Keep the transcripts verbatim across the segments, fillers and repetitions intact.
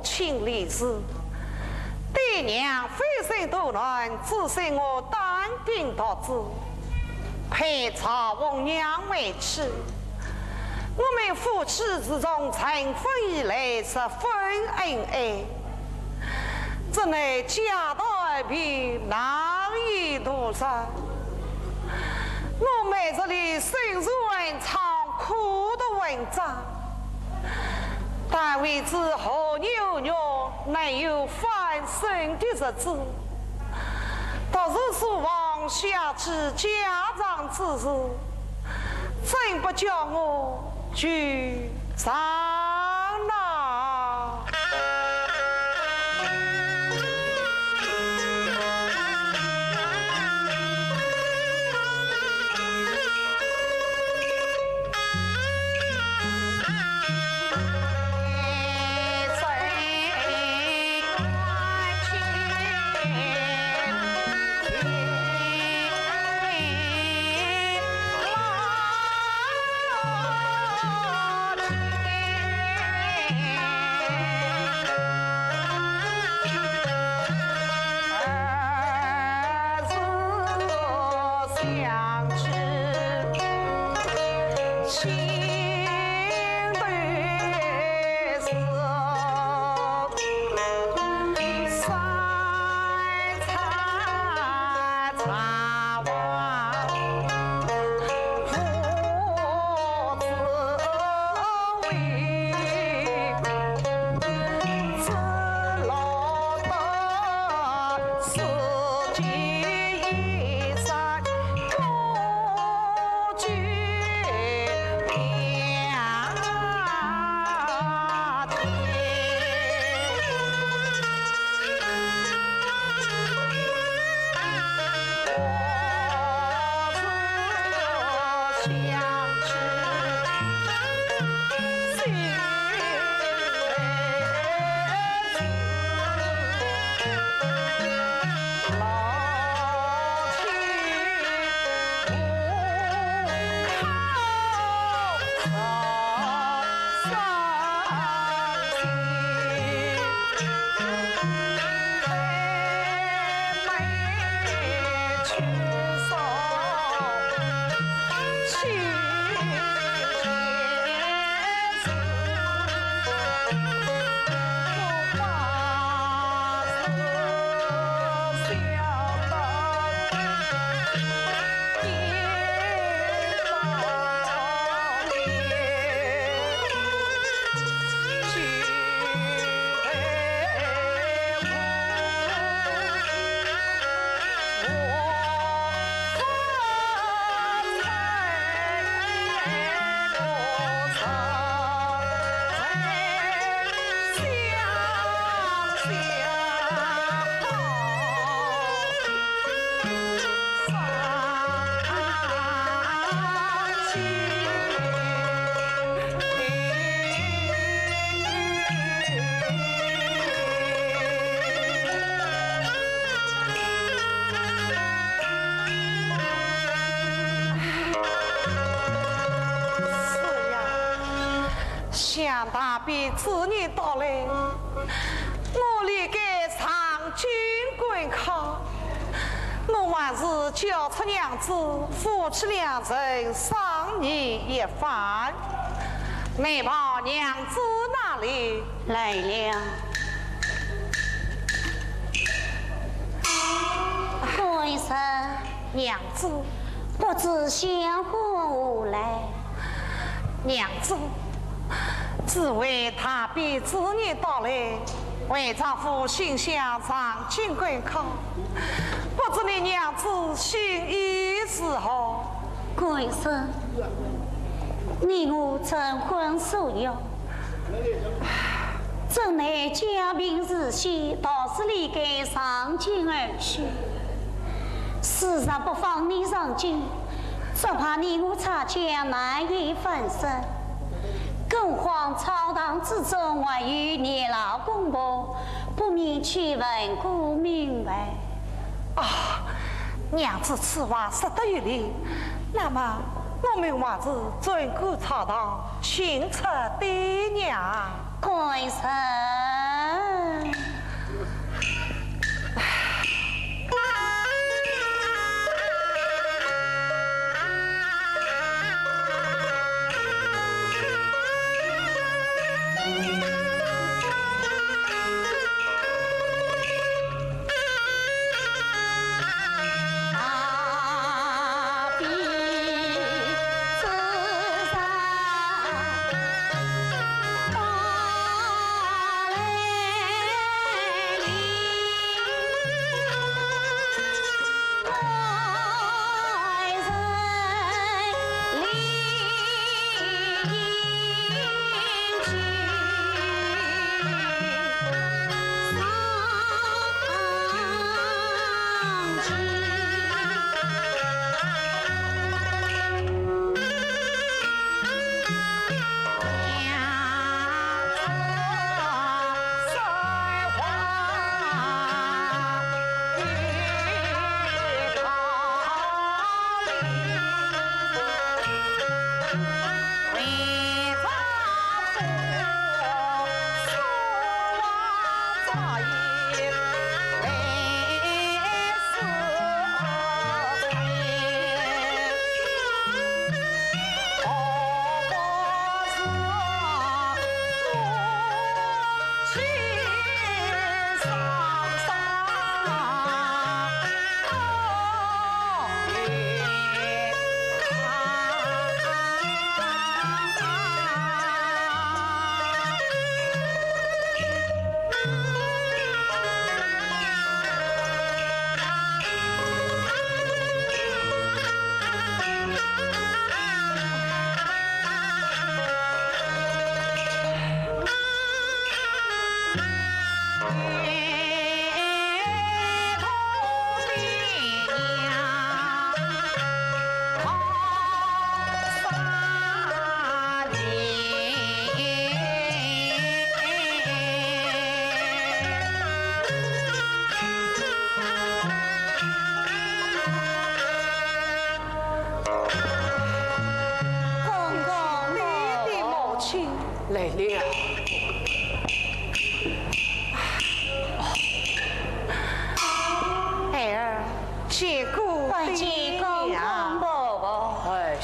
亲李氏，爹娘非生多男，只生我单丁独子，配赵红娘为妻。我们夫妻自从成婚以来，十分恩爱。这内家道而贫，难以度日。我每日里辛酸arbeiten，苦读文章， 但为仔何年月能有翻身的日子，独是书房下几家常之事，怎不叫我惆怅呐？ 是呀，想大比之年到来，我理该上京赶考，我还是交出娘子，夫妻两人商议一番。难道娘子哪里？来了。官人。娘子。不知相公何来？娘子，只为大比之年到来，为丈夫心想上京赶考，不知你娘子心意如何？官人，你我成婚数月， 怎奈家贫如洗，倒是理该上京而去。事实不放你上京，只怕你我差距难以翻身。更何况朝堂之中还有年老公婆，不免去问个明白。 啊，娘子此话说得有理，那么我们还是转过朝堂，请出爹娘。官人。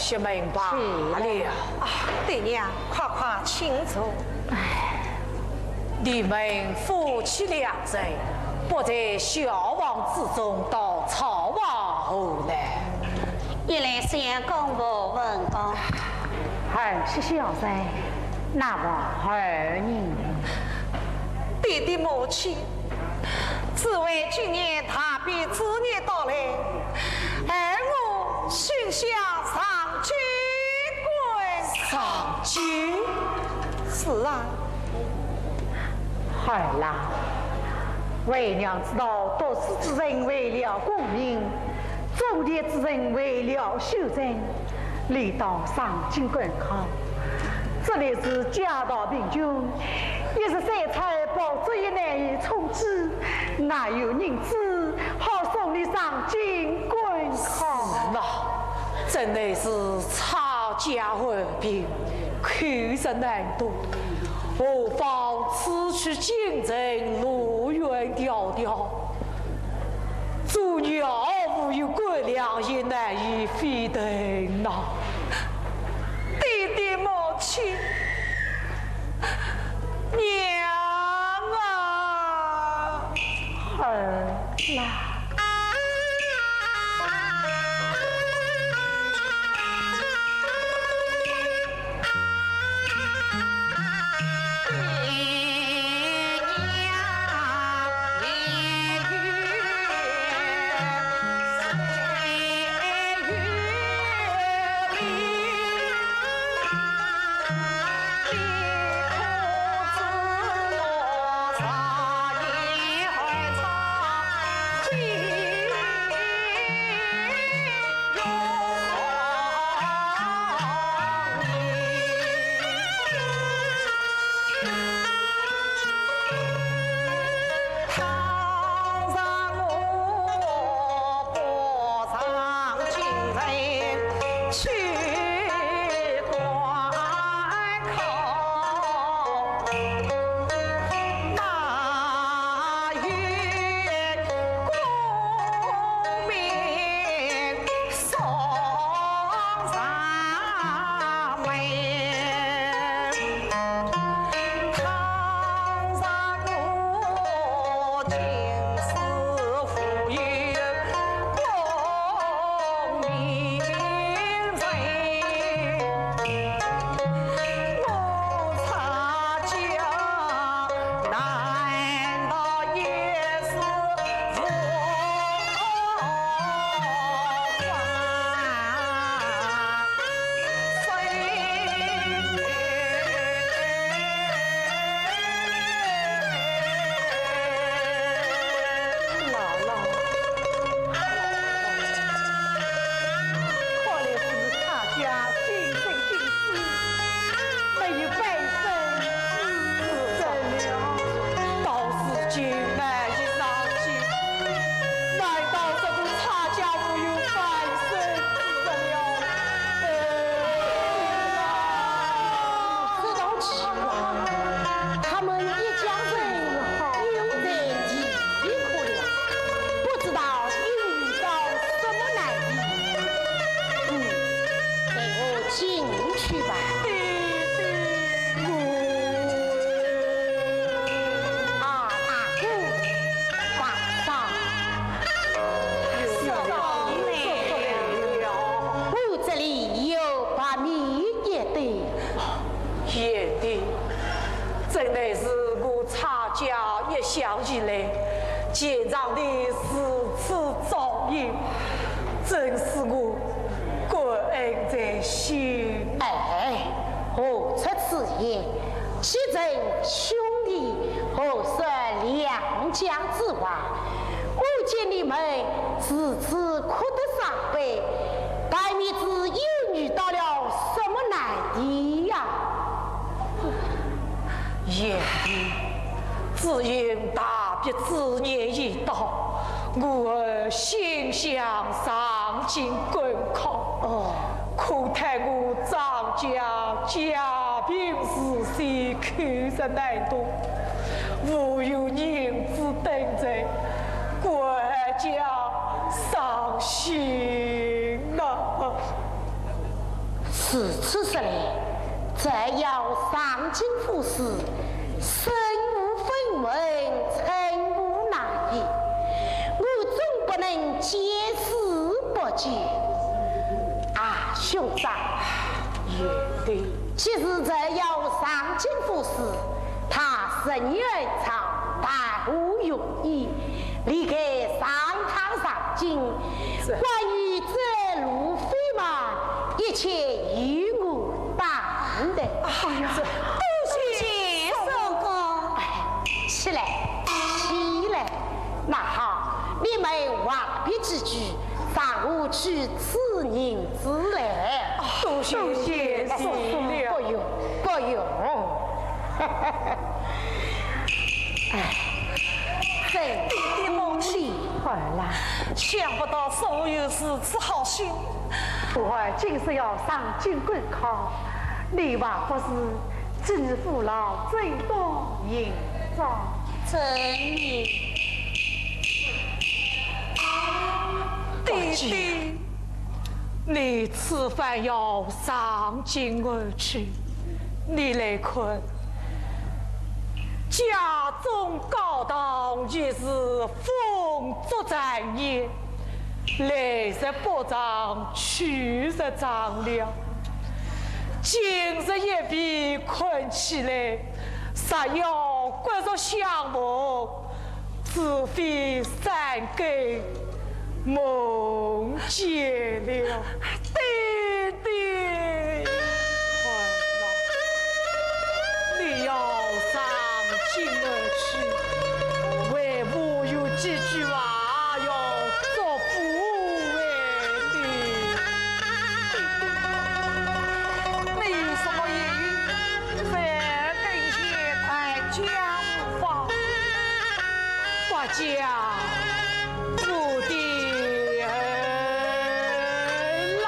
去门罢了。啊，爹娘，快快请坐。哎，你们夫妻两人，不在校房之中，到草房何来？一来相公婆问安。二是小生，那么二人？爹爹母亲，只为今年大比之年到来， 儿我心想上京滚。上京？是啊。儿啊，为娘知道读书之人为了功名，种田之人为了修身，理当上京赶考。这里是家道贫穷，一日三餐保证也难以充饥，哪有银子 好送你上京赶考。是呐，真乃是差家寒贫，口实难读，何况此去京城，路远迢迢，做鸟无有归粮，也难以飞腾呐。爹爹母亲， 娘啊！儿啦。贤弟，只因大比之年已到，我儿心想上京赶考。哦。可叹我张家家贫如洗，口实难读，无有银子等在，官家伤心呐。如此说来，只要上京赴试，身无分文，寸步难移，我总不能见死不救。啊，兄长，贤弟，既是只要上京赴试，他人缘长，谈话容易，理该上堂上京。是。关于这路费嘛，一切由我担待。哎呀，这多谢相公。哎，起来，起来。那好，你们话别几句，让我去取银子来。多谢，多谢，多谢。不用，不用。哎，真弟弟母亲，儿啦。想不到叔父有如此好心。我儿今是要上京赶考，你还不是寄父老最多银子。真的。弟弟。 你此番要上京而去，你来看，家中高堂已是风烛残年，来日不长，去日长了。今日一闭看起来，若要骨肉相逢， 除非三更梦见了。弟弟，你要上京而去，为父有几句话要嘱咐你。你有什么言语？ 三更闲谈家务话，不讲我的儿郎。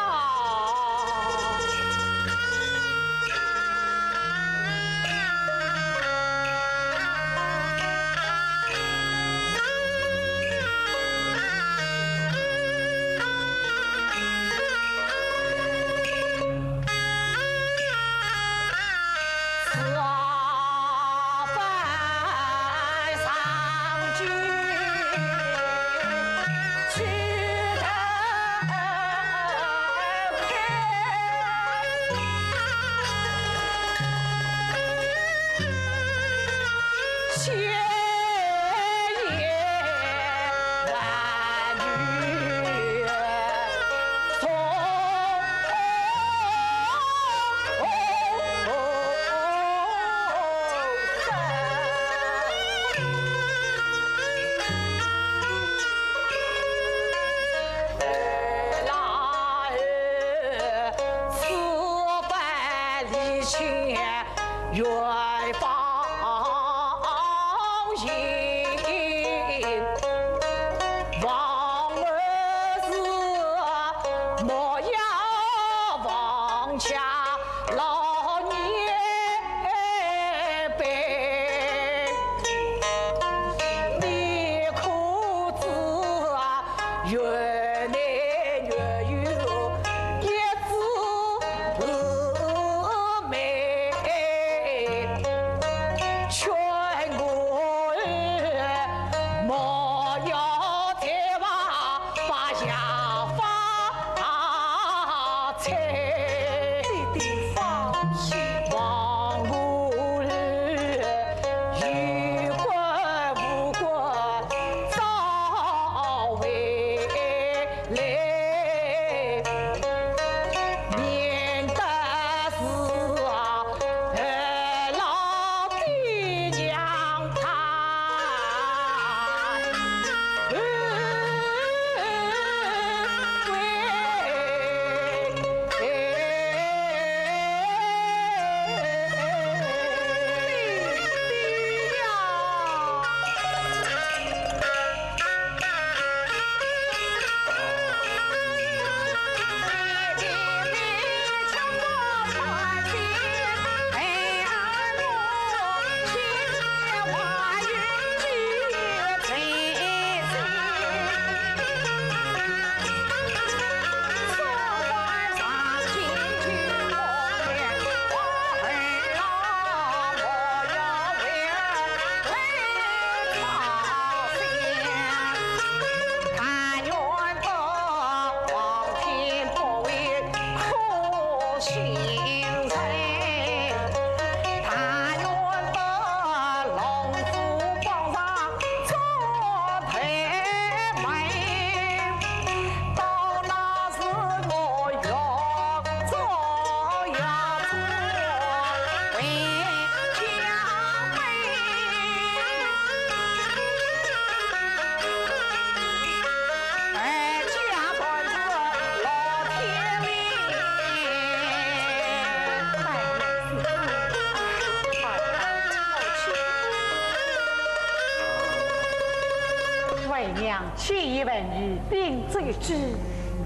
为娘千言万语，屏住一句，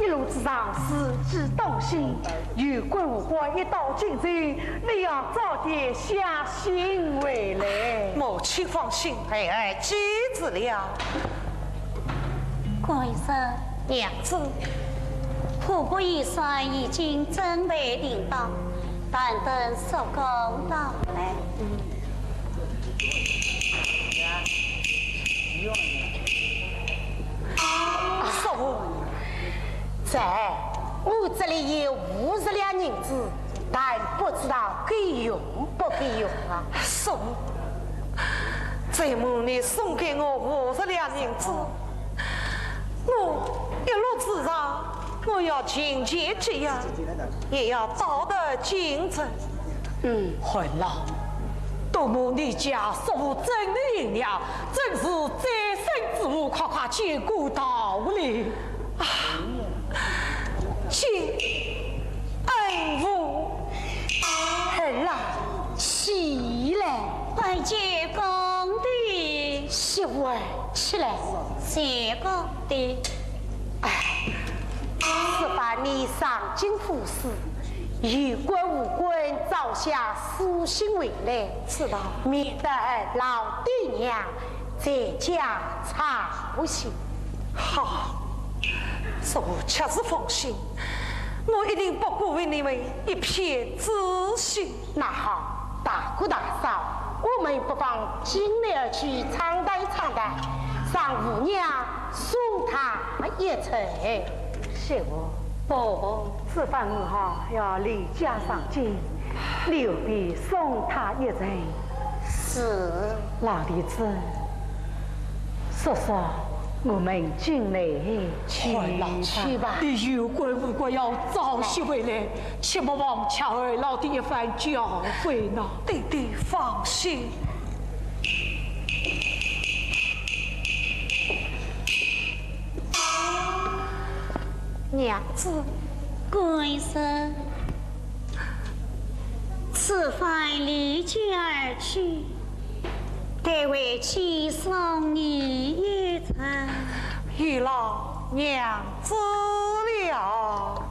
一路之上，事事当心，有关无关，一到京城，你要早点写信回来。母亲放心，孩儿记住了。官人，娘子，破布衣衫已经准备停当，但等叔公到来。 叔父，这，我这里有五十两银子，但不知道够用不够用啊。叔父，这么你送给我五十两银子，我一路之上，我要勤俭节约，也要到得京城。 嗯，孩儿，多蒙你家叔父真的贤良，真是再生之福，快快见过道来。啊，见恩父。孩儿啊，起来。拜见公爹。媳妇儿，起来。谢公爹。哎，自从你上京赴试， 有关无关，早些书信回来，知道，免得老爹娘在家操心。好，叔父切实放心，我一定不辜负你们一片之心。那好，大哥大嫂，我们不妨进内而去畅谈畅谈，让父娘送他一程。 媳妇，婆婆，此番我哈要离家上京，你务必送他一程。是。老弟子，叔叔，我们进内去吧。去吧。你有关无关要早些回来，切莫忘却二老的一番教诲呐。爹爹放心。 娘子。官人，此番离家而去，待为妻送你一程。有劳娘子了。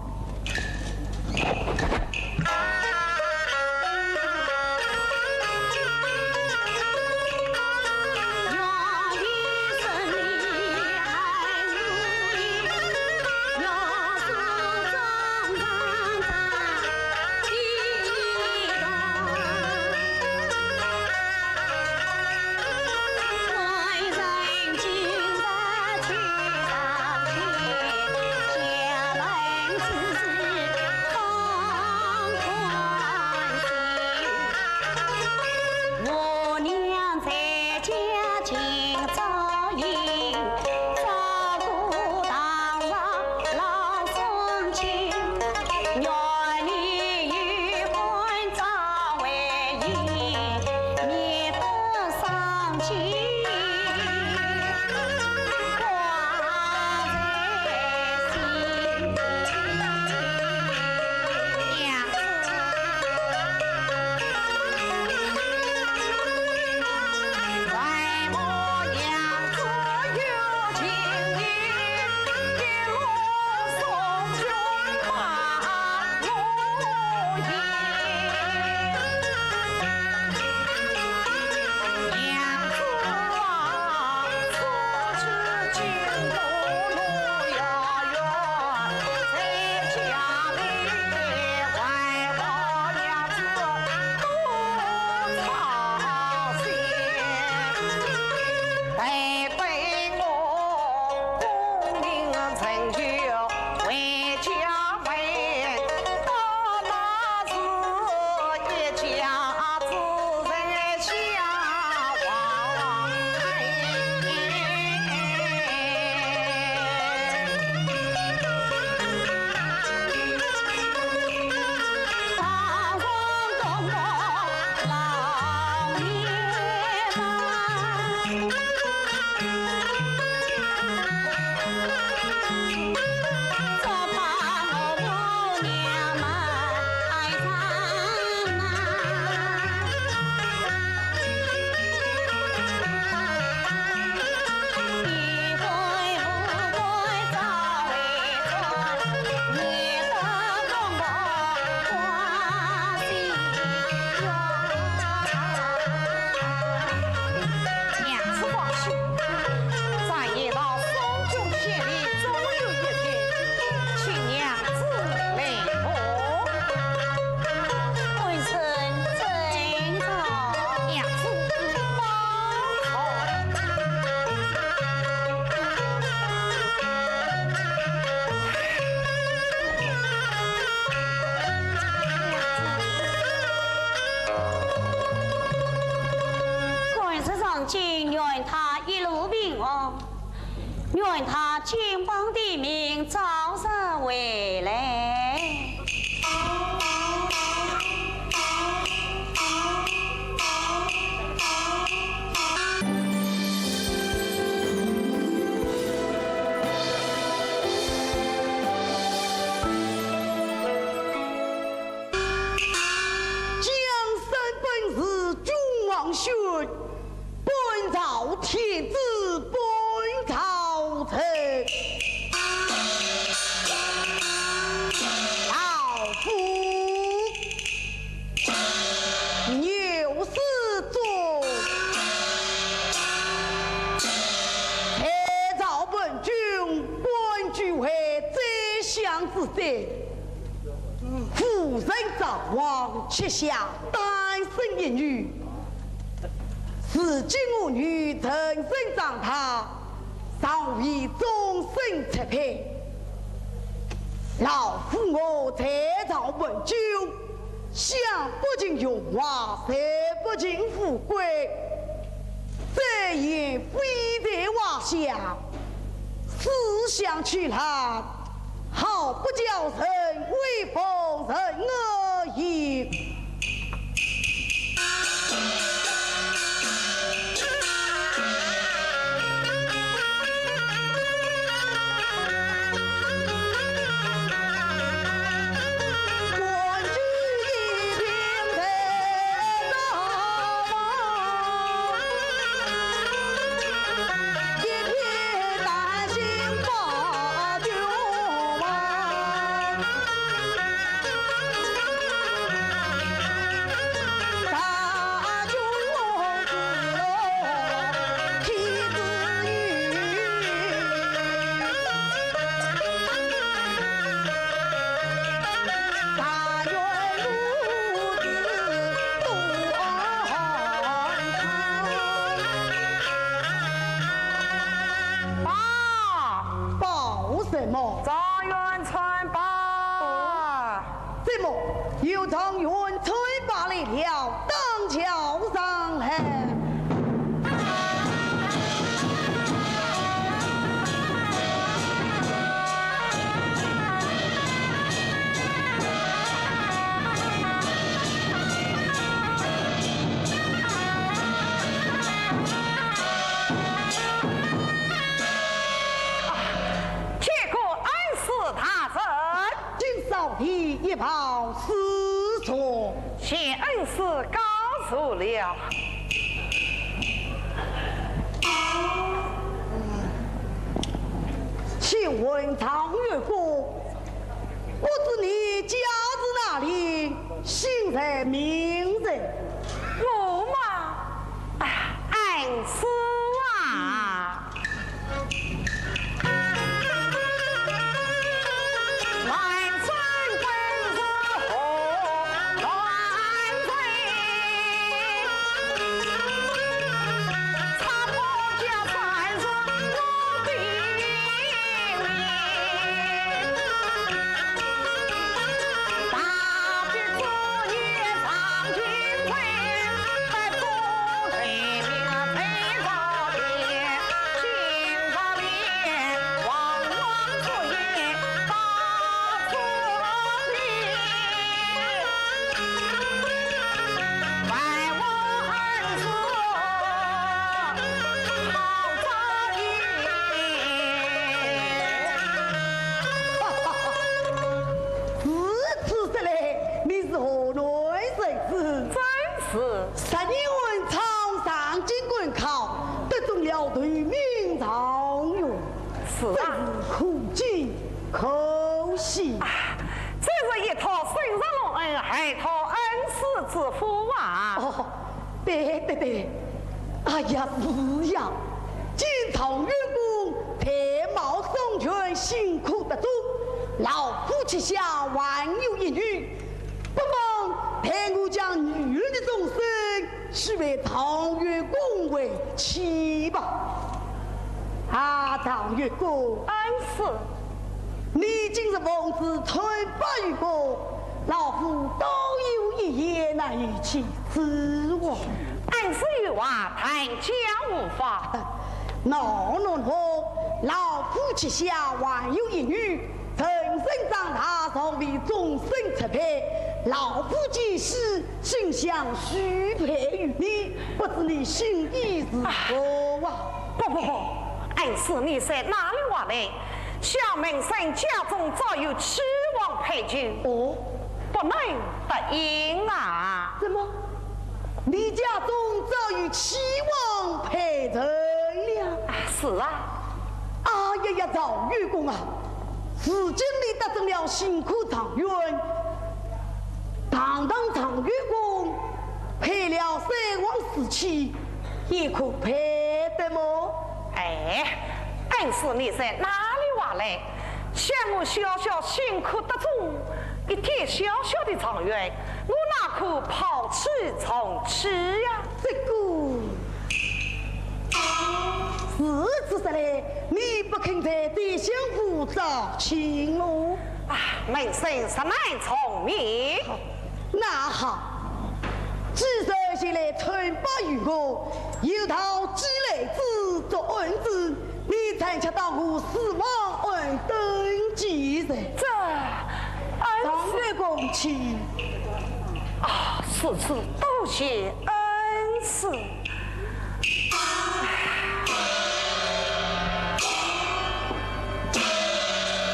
咱一道送君千里，总有一天，请娘子来哦。官人请坐。娘子慢坐。 官人上京，愿他一路平安，愿他金榜题名，早日回来。 江山本是君王选，本朝天子本朝臣。老夫 牛氏宗，代朝问君，官居位宰相之首。夫人早亡，膝下单生一女。如今我女成人长大， 尚未终身出配。老夫我代朝问君，想不尽荣华，才不尽富贵，只因非在华夏，思想去了，好不叫人威风人恶也。 报！报什么？状元传报。怎么，有状元传报来了？当叫上来。 见过恩师大人。请少爷一旁侍坐。谢恩师告坐了。请问状元公，不知你家住哪里，姓甚名谁？我嘛，哎，恩师啊。如此说来，你是河南人士？正是。十年寒窗上京赶考，得中了头名状元。是啊。真是可敬可喜。啊，真是一讨沈石隆恩，二讨恩师之福啊。哦，对对对，哎呀，是呀。状元公才貌双全，心科得中，老夫膝下还有一女，不妨待我将女儿的终身许配状元公为妻吧。啊，状元公，恩师。你今日奉旨称霸于我，老夫倒有一言难与其 是我。恩师有话，但讲无妨。喏喏喏，老夫膝下还有一女，成身长大，尚未终身出配。老夫见势，心想许配于你，不知你心意如何啊？不不不，恩师，你说哪里话来？ 小门生家中早有妻房配就，哦，不能答应啊。怎么？你家中早有妻房配人了？啊，是啊。哎呀呀，状元公啊，如今你得中了新科状元，堂堂状元公，配了三房四妻，也可配得么？哎，恩师，你说哪里话来？ 像我小小新科得中，一点小小的状元，我哪可抛弃重娶呀？这个，如此说来，你不肯在宰相府招亲哦？啊，门生实难从命。 那好，既然前来称霸于我，有道既来之则安之，你暂且到我书房安顿几日。这，恩师。状元公请。啊，如此多谢恩师。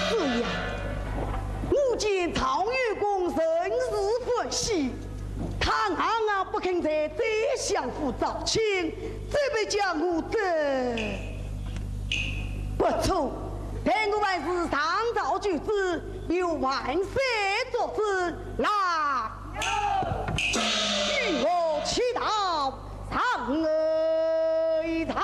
是呀，我见状元公甚是欢喜，他硬硬不肯在宰相府招亲，这便叫我这不错。待我还是上朝求子，有万岁作主，来，与我起道。 上楼一道。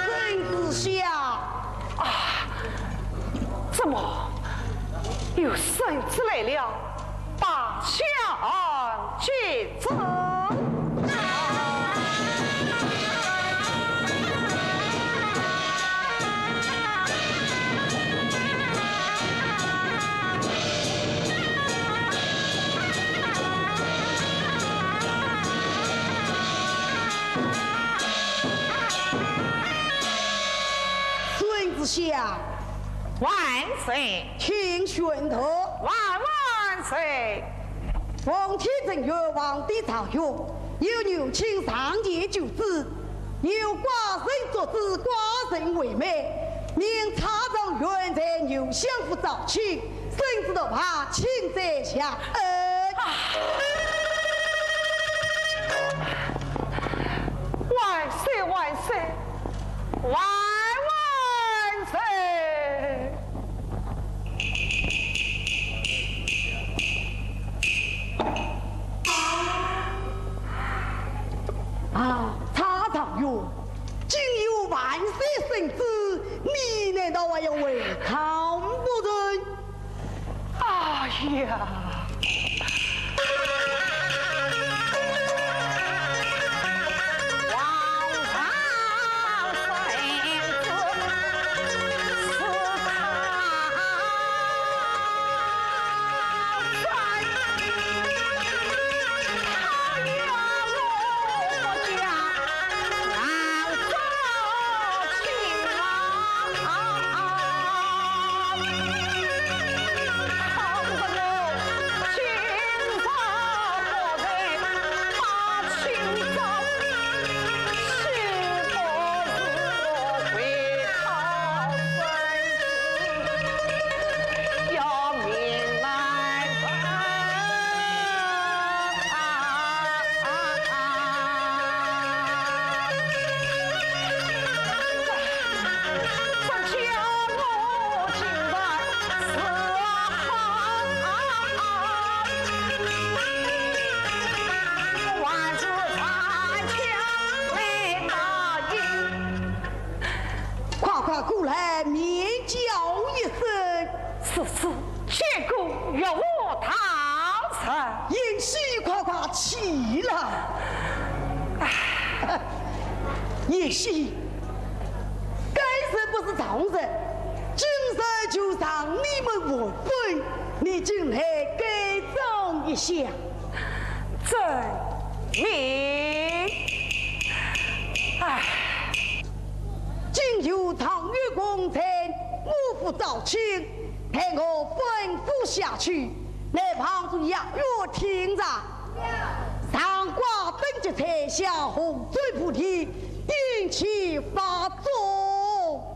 圣旨下。啊，怎么又圣旨来了？ 大相接旨。圣旨下。万岁。 请宣读。万万岁！奉天承运，皇帝诏曰：有女卿上前求子，有寡人作主，寡人为媒，命差状元在女相府招亲，圣旨落罢，请在下。呃。啊，查状元，今有万岁圣旨，你难道还要违抗不成？哎呀！快快过来，面交一声。是，是，见过岳父大人。贤婿快快起来。贤婿，该日不是常日，今日就让你们完婚，你竟来改装一下。遵命。唉。 今有状元公差，我府招亲，待我吩咐下去，来旁边听着。上挂登吉彩，下红缎布地，定期发作。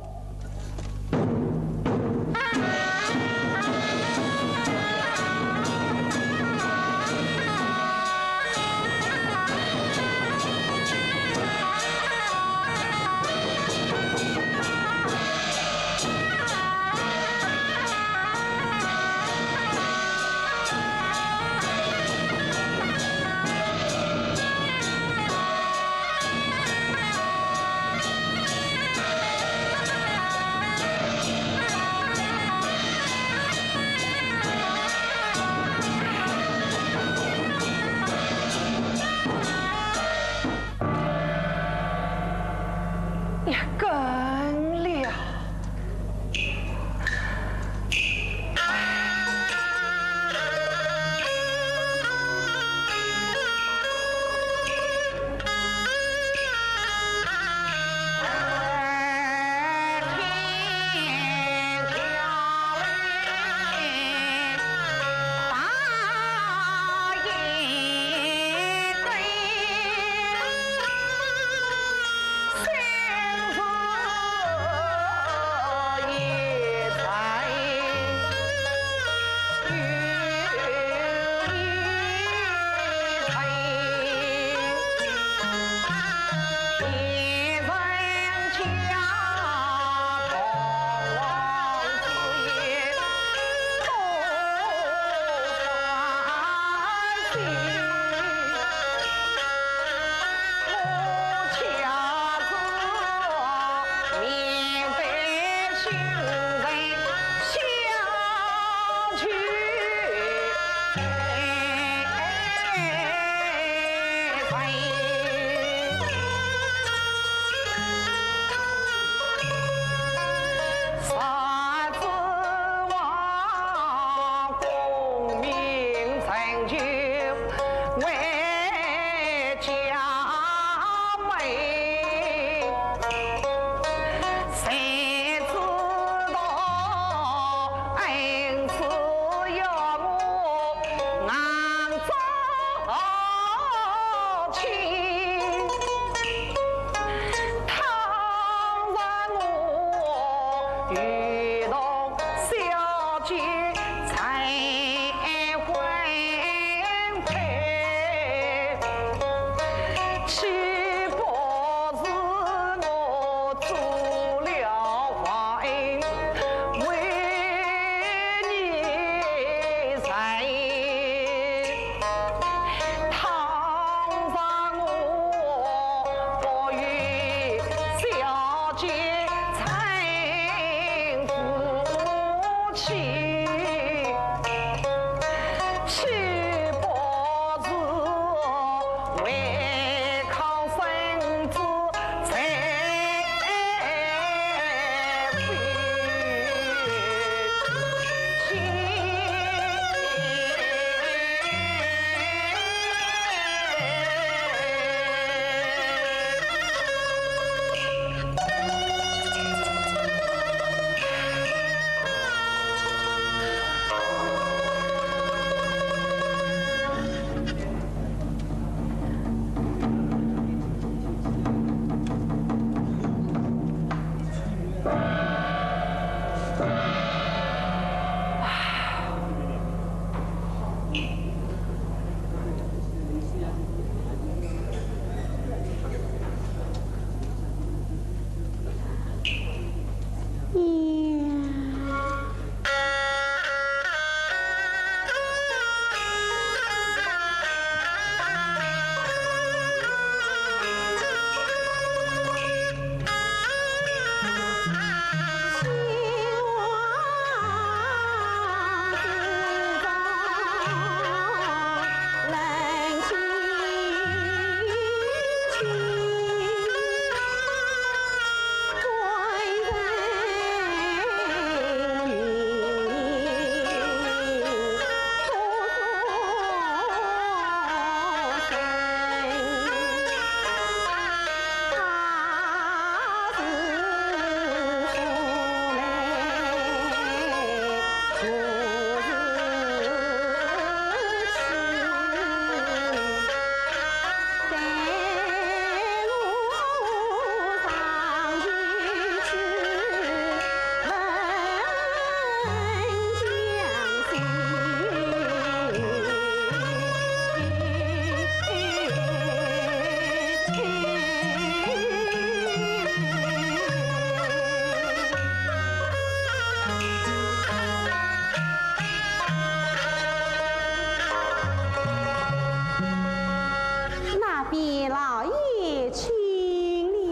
请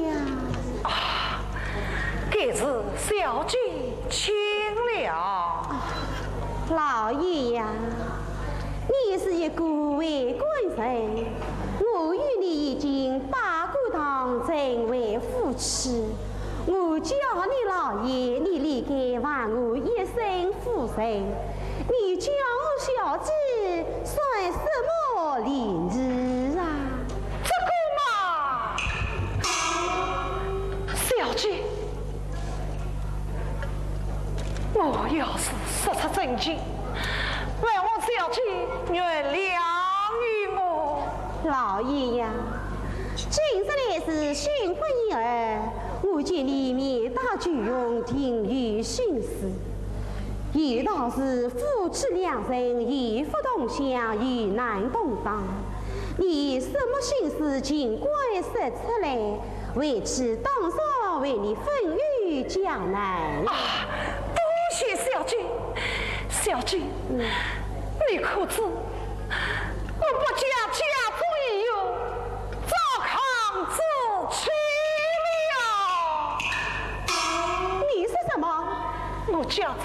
了。啊，该是小姐请了。老爷呀，你是一个为官人，我与你已经拜过堂，成为夫妻。我叫你老爷，你理该唤我一声夫人。 你叫我小姐算什么礼仪啊？这个嘛，小姐，我要是说出真情，望望小姐原谅于我。老爷呀，今日乃是新婚燕尔，我见你面带酒容，定有心事。 有道是夫妻两人，有福同享，有难同当。你什么心事尽管说出来，为妻当然为你分忧解难。啊，多谢小姐，小姐，嗯。你可知 我不嫁家中已有糟糠之妻了。你说什么？我家中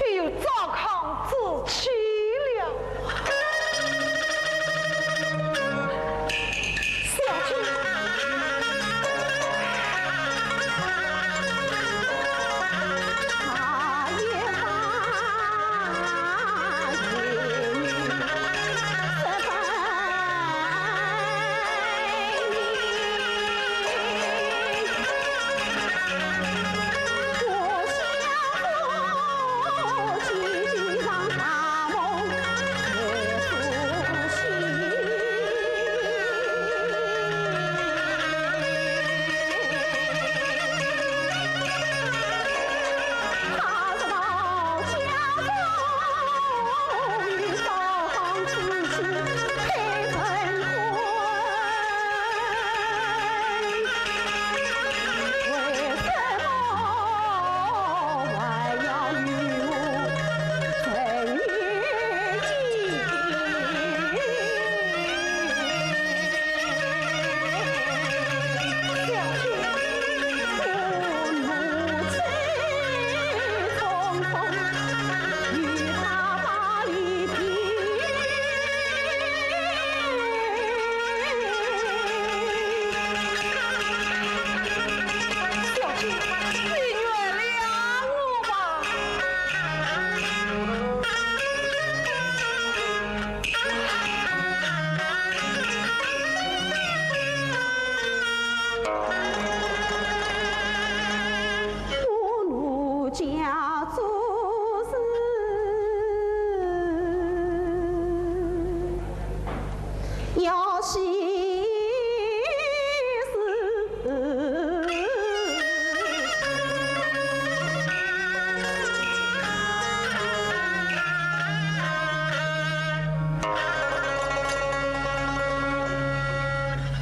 已有糟糠之妻了。小姐。小姐，你原谅我吧。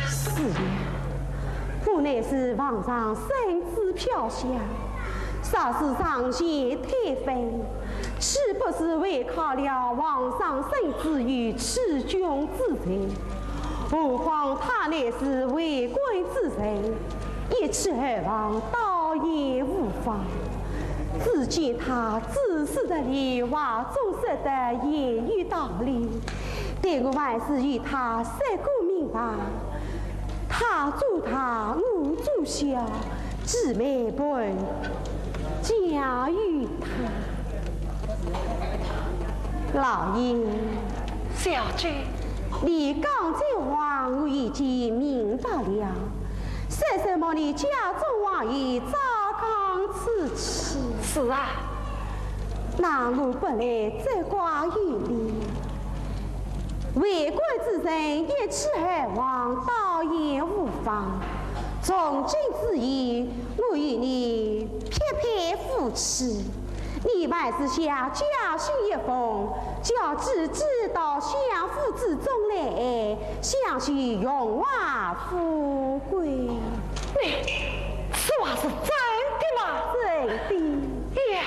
是呀，我乃是皇上圣旨飘香，若是上前推翻，岂不是违抗了皇上圣旨，有欺君之罪？何况他乃是为官之人， 一气而亡，倒也无妨。只见他知书达理，话中说得言有道理，待我还是与他说个明白。他做大，我做小，姊妹们，嫁与他。老爷。小姐。你刚才话我已经明白了。 说什么你家中还有糟糠之妻？是啊。那我不来责怪于你。为官之人，一气而亡，倒也无妨。从今之后，我与你匹配夫妻。 你还是写家信一封，叫姐姐到相府之中来，享受荣华富贵。你，此话是真的吗？真的。呀！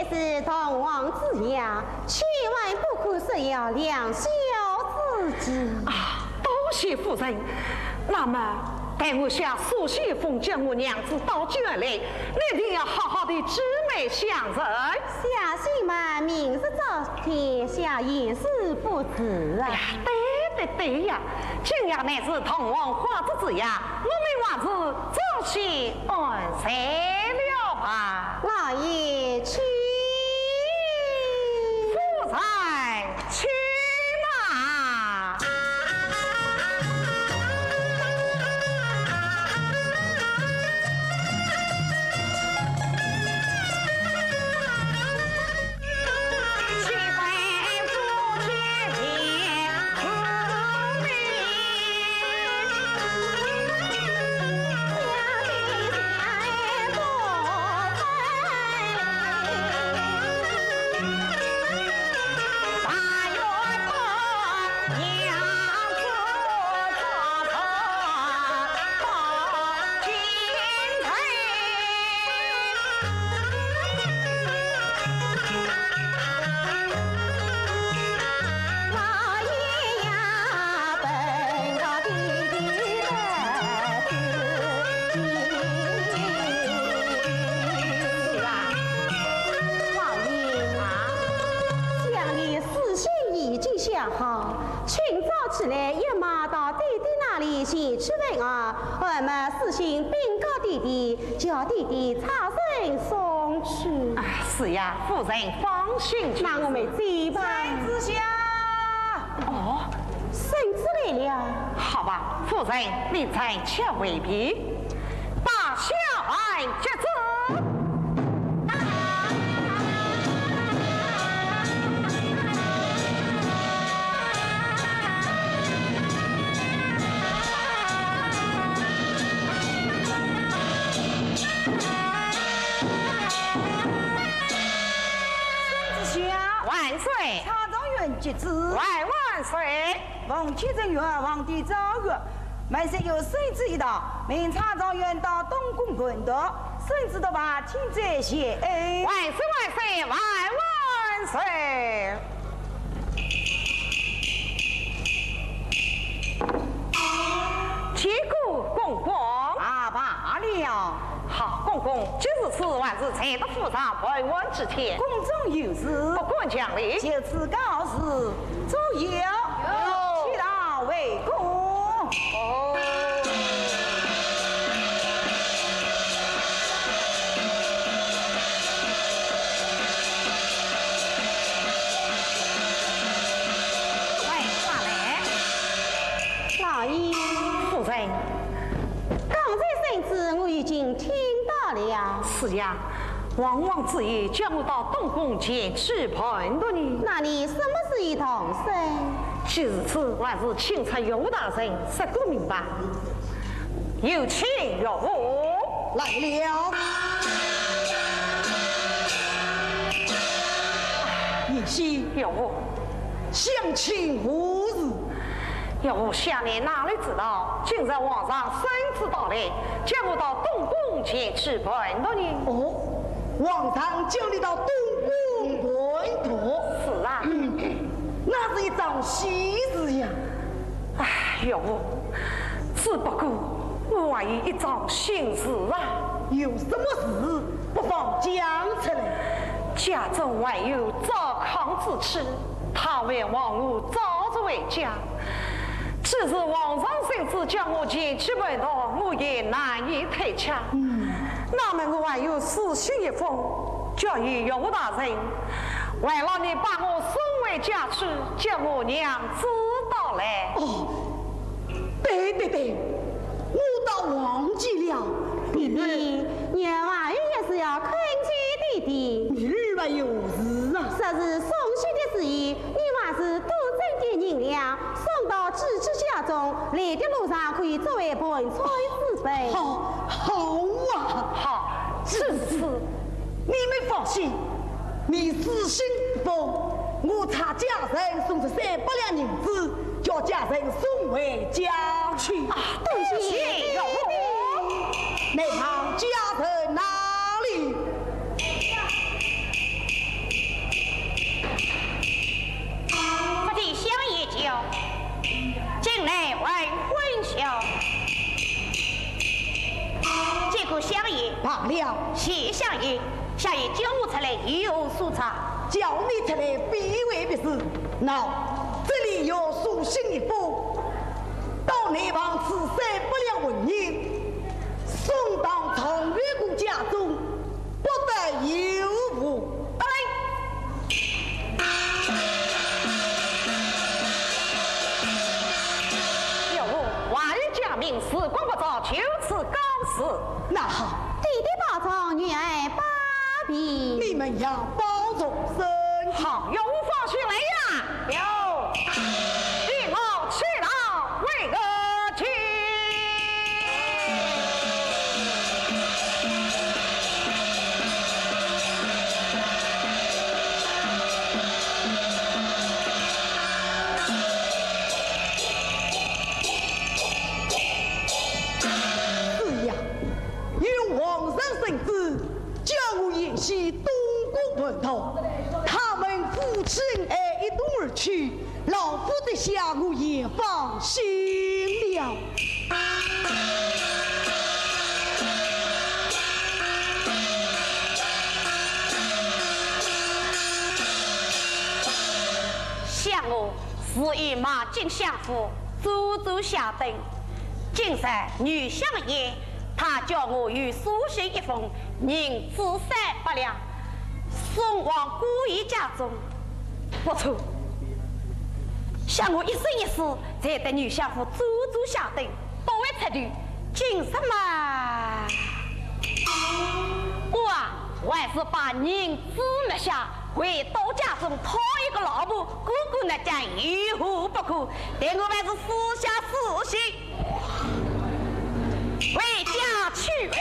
是同王之约，千万不可失了良宵之计。啊，多谢夫人。那么，待我写书信一封，叫我娘子到京来，你一定要好好的举媒相认。相信嘛，明日照天，想也是不迟啊。哎呀，对对对呀，今夜乃是同王花烛之夜，我们还是早些安睡了吧。老爷，请。夫人，请啊。 是啊，老爷啊，想你书信已经写好，清早起来一马到爹爹那里前去问安，俺们书信禀告爹爹，叫爹爹差人送去。啊，是呀，夫人放心去。那我们走吧。三子下。哦， 孙子来了。好吧，夫人，你暂且回避，把小孩接走。孙子下。万岁。蔡状元接旨。万万岁。 奉启正院皇帝诏曰，门前有圣旨一道，命蔡状元到东宫问读，圣旨读罢，请罪谢恩。万岁万岁万万岁！见过公公。啊，罢了。好，公公，既如此，还是再到府上问安几天。宫中有事。不敢强留。就此告辞。 左右。有。起到为公。哦。哎，快来。老爷。夫人。刚才圣旨我已经听到了。是呀， 王王之爷叫我到东宫前去问读你。那你什么时候动身？既如此，还是请出岳父大人说个明白。有请岳父。来了。贤婿。岳父。 相请何事？岳父想你哪里知道，今日皇上圣旨到来，叫我到东宫前去问读你。哦，皇上叫你到东宫问读？是啊。嗯，那是一桩喜事呀。唉，岳父，只不过我还有一桩心事啊。有什么事？ 不妨讲出来。家中还有糟糠之妻，她还望我早日回家。即使皇上圣旨叫我前去问读，我也难以退却。嗯。那么我还有书信一封，叫与岳父大人，还望你把我送回家去，叫我娘子到来。哦， 对对对，我倒忘记了。弟弟，娘还有一事要恳求弟弟。明日还有事啊？说是送信的时候，你还是多挣点银两，送到知府家中，来的路上可以作为盘缠之本。好，好啊。好，如此。 你们放心，你书信一封，我差家人送出三百两银子，叫家人送回家去。啊，多谢岳父。那么家人哪里？相爷叫我出来有何说差？叫你出来必为别事。喏，这里有书信一封，到南房子三百两纹银，送到状元公家中，不得有误。得嘞。有话已讲明，时光不早，就此告辞。那好。爹爹保重，女儿拜别。你们要保重身体。好，有话放心来呀。有。你我去了，为何去？是呀，有皇上圣旨，叫我沿袭东宫传统，他们夫妻恩爱一同而去，老夫这下我也放心了。想我 是与马进相府做做下等。今日女相爷，他叫我有书信一封，银子三百两，送往姑爷家中。不错，想我一生一世，在得女相府做做下等，不会出头。 今日嘛，我啊，还是把银子买下，回到家中讨一个老婆，过过日脚，有何不可？待我还是私下书信，回家去吧。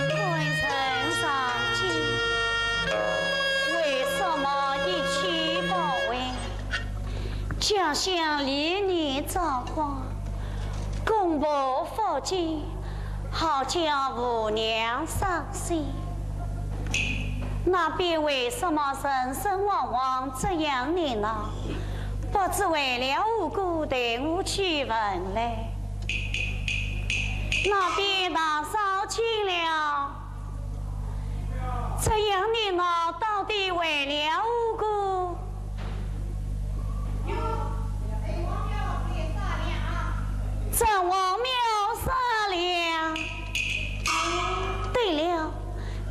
官人上见，为什么一去不回？家乡连年遭荒，公婆不见，好叫父娘伤心。那边为什么人心惶惶这样热闹？不知为了何故，待我去问来。 那边大嫂见了，这样热闹到底为了何故？城隍庙商量。对了，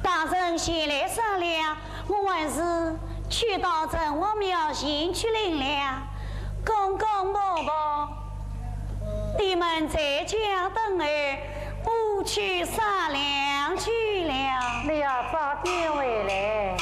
大人前来商量，我还是去到城隍庙前去领了。公公婆婆， 你们在家等候，我去商量去了。你要早点回来。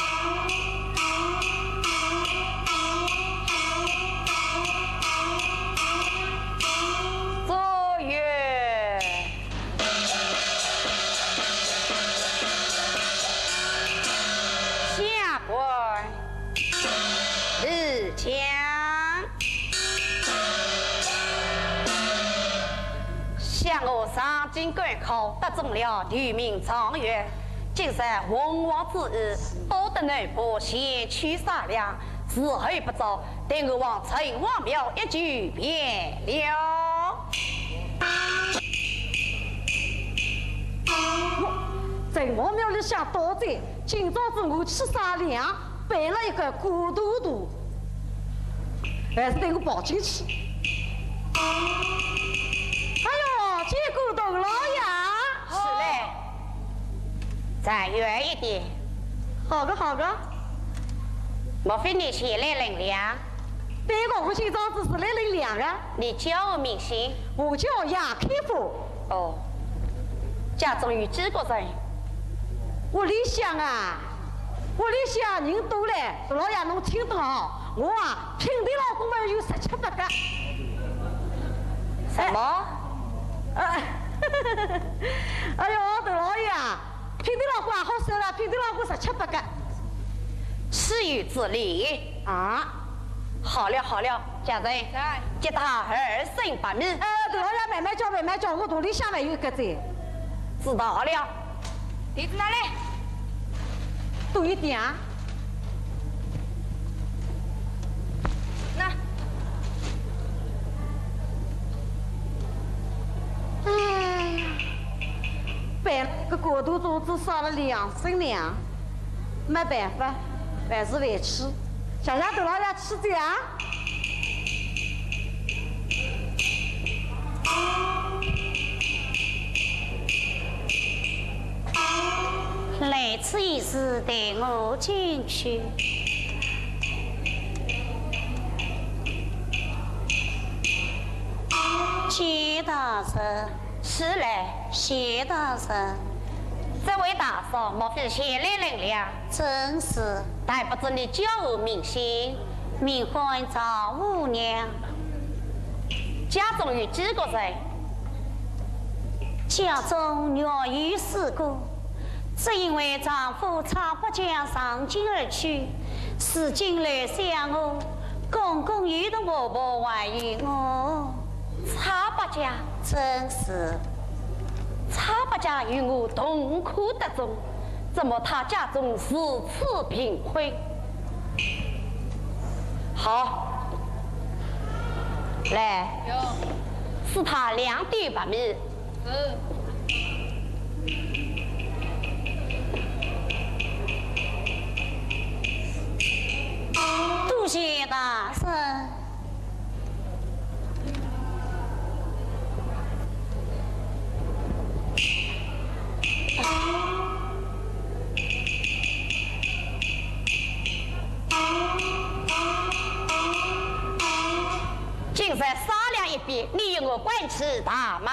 上京赶考，得中了第一名状元。今日奉皇之意，到得南部前去商量，时候不早，待我往城隍庙一去便了。我城隍庙里向到哉，今朝子我去商量，办了一个官渡渡。 还是等我跑进去。哎哟，见过大老爷。是嘞，站远一点。好的，好的。莫非你前来领粮？对个，我今朝子是来领粮的。你叫何名姓？我叫杨开福。哦，家中有几个人？屋里向啊， 屋里向人多嘞，大老爷侬听懂哦？我啊，平头老倌嘛有十七八个。什么？哎，哎哟，大老爷啊，平头老倌啊，好说了，平头老倌十七八个。岂有此理！啊？好了好了，家人，在。给他二升白米。哎，大老爷慢慢叫，慢慢叫，我肚里向还有一个哉。知道了。 袋子拿来。多一点啊。那。哎呀，办了个官渡渡，只少了两升粮，没办法，还是回去。谢谢大老爷赐教啊。 来此一事，待我进去。谢大人。是嘞。谢大人。这位大嫂，莫非前来领粮？正是。但不知你叫何名姓？名唤赵五娘。 家中有几个人？家中原有四个，只因为丈夫蔡伯家上京而去，如今留下我，公公与同婆婆还有我。蔡伯家？正是。蔡伯家与我同科得中， 怎么他家中如此贫困？好，来，有。赐他两斗白米。是。多谢大人。 今日商量一毕，你与我滚出大门。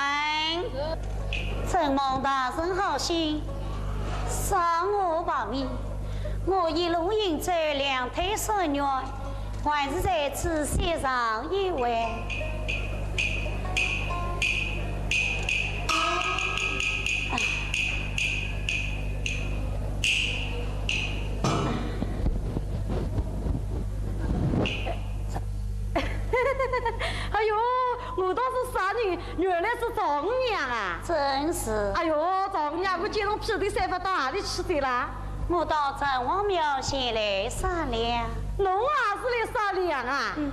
承蒙大人好心，赏我白米，我一路行走，两腿酸软， 还是在此歇上一会。哎哟，我当是啥人，原来是赵五娘啊！真是。哎哟，赵五娘，我见侬屁头散发到哪里去的啦？ 我到城隍庙前来商量。侬也是来商量啊？嗯。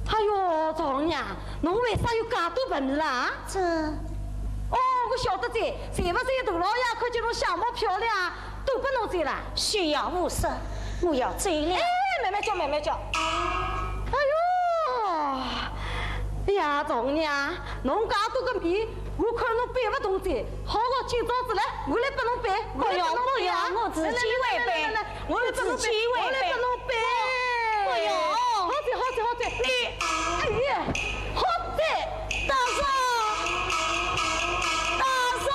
哎哟，赵五娘，侬为啥有介多白米啦？这……哦，我晓得哉，是勿是大老爷看见侬相貌漂亮，都拨侬哉啦？休要胡说，我要走了。哎，慢慢叫，慢慢叫。哎哟，哎呀，赵五娘，侬介多个米，我看侬搬勿动哉。 好个，今朝子来，我来拨侬搬，我来拨侬搬啊！不用，不用，我自己会搬，来，来，来，来，我来拨侬搬，我自己会搬。我来拨侬搬。不用。好哉，好哉，好哉。你……哎呀，好哉。大嫂，大嫂。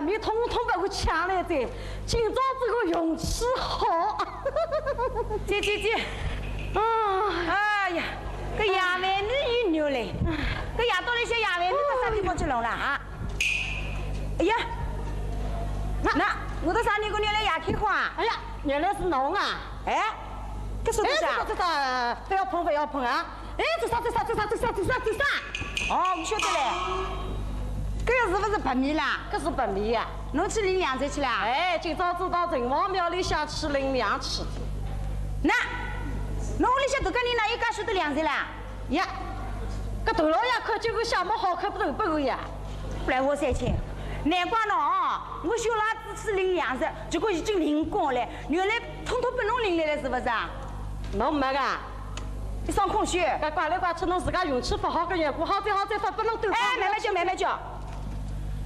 面统统拨我抢来哉，今朝子个运气好。姐，姐，姐。啊。哎呀，搿杨梅你又牛嘞。搿夜到里向杨梅你到啥地方去弄了啊？哎呀，那，那，我到啥地方弄来夜开花啊？哎呀，原来是侬啊。哎，搿是啥？哎，这啥？这啥？不要碰，不要碰啊！ 哎，这啥，这啥，这啥，这啥，这啥，这啥？哦，我晓得嘞。搿个是勿是白米啦？搿是白米呀。侬去领粮食去啦？哎，今朝子到城隍庙里向去领粮去。那，侬屋里向搿个人哪有介许多粮食啦？呀，搿头老爷看见个相貌好看，勿是勿个呀？来，我三千，难怪喏，哦，我小伢子去领粮食，结果已经领光了，原来统统拨侬领来了，是勿是啊？侬没个？ 一双空虚。搿怪来怪去，侬自家运气勿好个缘故，好哉好哉，勿拨侬兜。哎，慢慢叫，慢慢叫。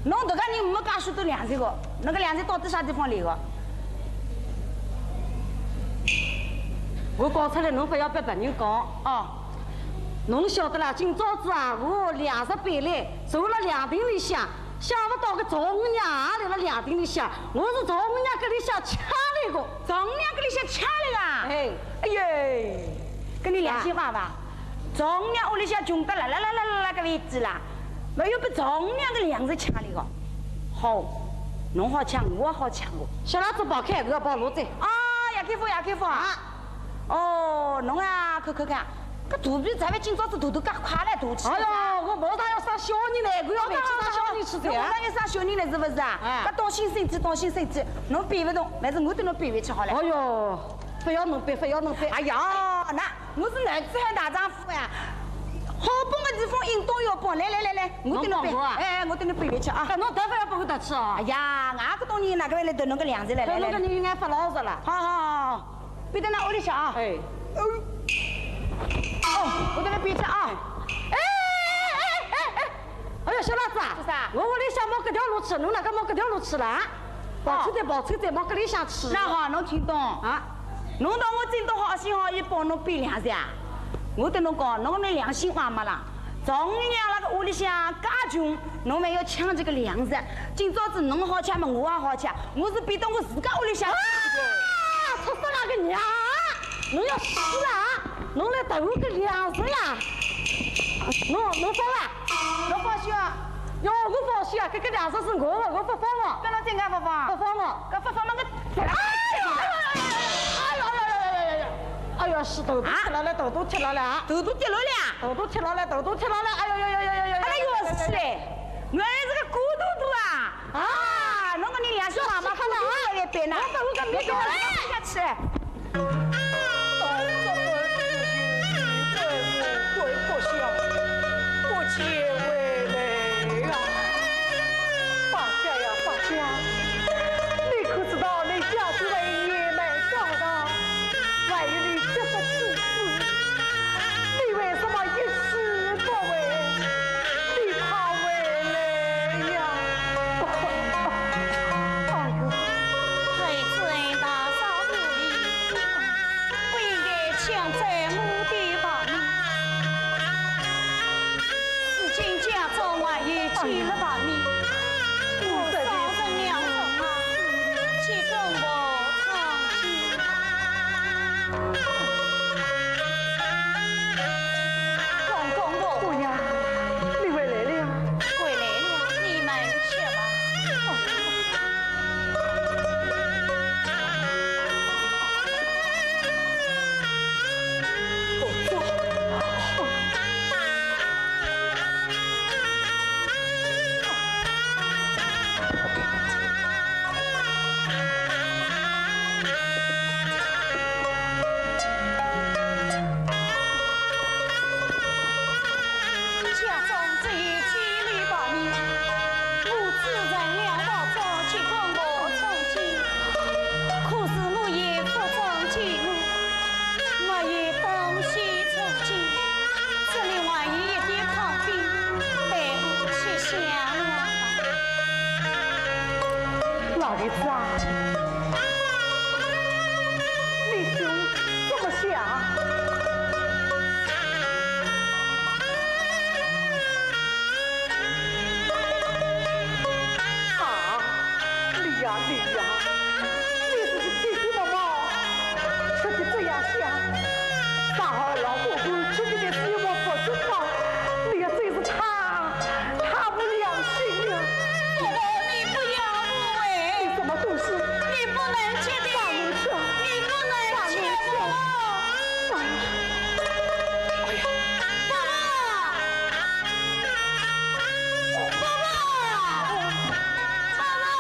侬迭个人没介许多粮食个，侬个粮食到底啥地方来个？我讲出来，侬勿要拨别人讲。哦。侬晓得啦，今朝子啊，我粮食背来，坐辣凉亭里向， 想勿到个丈母娘也来了凉亭里向，我是丈母娘搿里向抢来个。丈母娘搿里向抢来个啊？哎。哎哟，搿侬良心话伐？丈母娘屋里向穷得啦啦啦啦啦啦搿位置啦，还要拨丈母娘个粮食抢来个。好，侬好抢，我也好抢个。小辣子跑开，我要跑路子。啊，杨开福，杨开福啊。啊。 哦，侬啊，看看看，搿肚皮咋会今朝子大得介快来大去？哎哟，我马上要生小人了，我要回去生小人去哉啊。侬马上要生小人了，是勿是啊？哎。搿当心身体，当心身体，侬背勿动，还是我对侬背回去好了。哎哟，勿要侬背，勿要侬背。哎呀，那我是男子汉大丈夫呀，好帮个地方应当要帮。来来来来，我对侬背。侬帮我啊？哎，我对侬背回去啊。搿侬头发要帮我掸去啊？哎呀，俺搿种人哪个会来掸侬个粮食了？来来来。掸侬个人应该发牢骚了。好好好好。 背到㑚屋里向啊。哎。哦，我对侬背去啊。哎，哎，哎，哎，哎。哎哟，小辣子啊，做啥？我屋里向没搿条路去，侬哪个没搿条路去了啊？跑出去，跑出去，没搿里向去。那好，侬听懂。啊？侬当我真的好心好意帮侬背粮食啊？我对侬讲，侬搿良心话没啦。 丈母娘辣个屋里向介穷，侬还要抢这个粮食。今朝子侬好抢嘛，我也好抢，我是背到我自家屋里向去的。啊！畜生啊个娘！侬要死啊！侬来偷我个粮食呀！侬，侬放啊！侬放心啊！哟，我放心啊，搿个粮食是我的，我勿放的。搿侬真个勿放？勿放的。搿勿放嘛，我哎呦，哎呦，哎呦，哎呦，哎呦，哎呦，哎呦，是头都踢牢了，头都踢牢了啊！头都跌落了啊！头都踢牢了，头都踢牢了，哎呦呦呦呦呦呦！哎呦，是嘞，原来是个孤独独啊！啊，侬个人良心话嘛，孤独独也别拿，我把我个命都拉下去。 八戒呀，八戒，你可知道你家住在雁门高堂，还有你这个妻子，你为什么一去不回？你快回来呀！哎呦！ 不应该抢走我的白米。如今家中还有几粒白米，我少存两粒，去供奉上天。公公婆婆。姑娘，你回来了。回来了，你们吃吧。 家中只有几粒白米，我只存两包装去供奉上天。可是我也不曾见过，没有东西充饥，这里还有一点糠饼，待我去想想吧。老爷子啊， 你兄怎么想？啊，你呀，你是个姐姐么么，吃得这样香，反而老婆婆吃得的是我不知道，你呀真是太，太无良心了。婆婆，你不要我哎。你什么东西？你不能吃的，放我吃，你不能吃，放我吃。放我吃。哎呀，婆婆，婆婆，婆婆。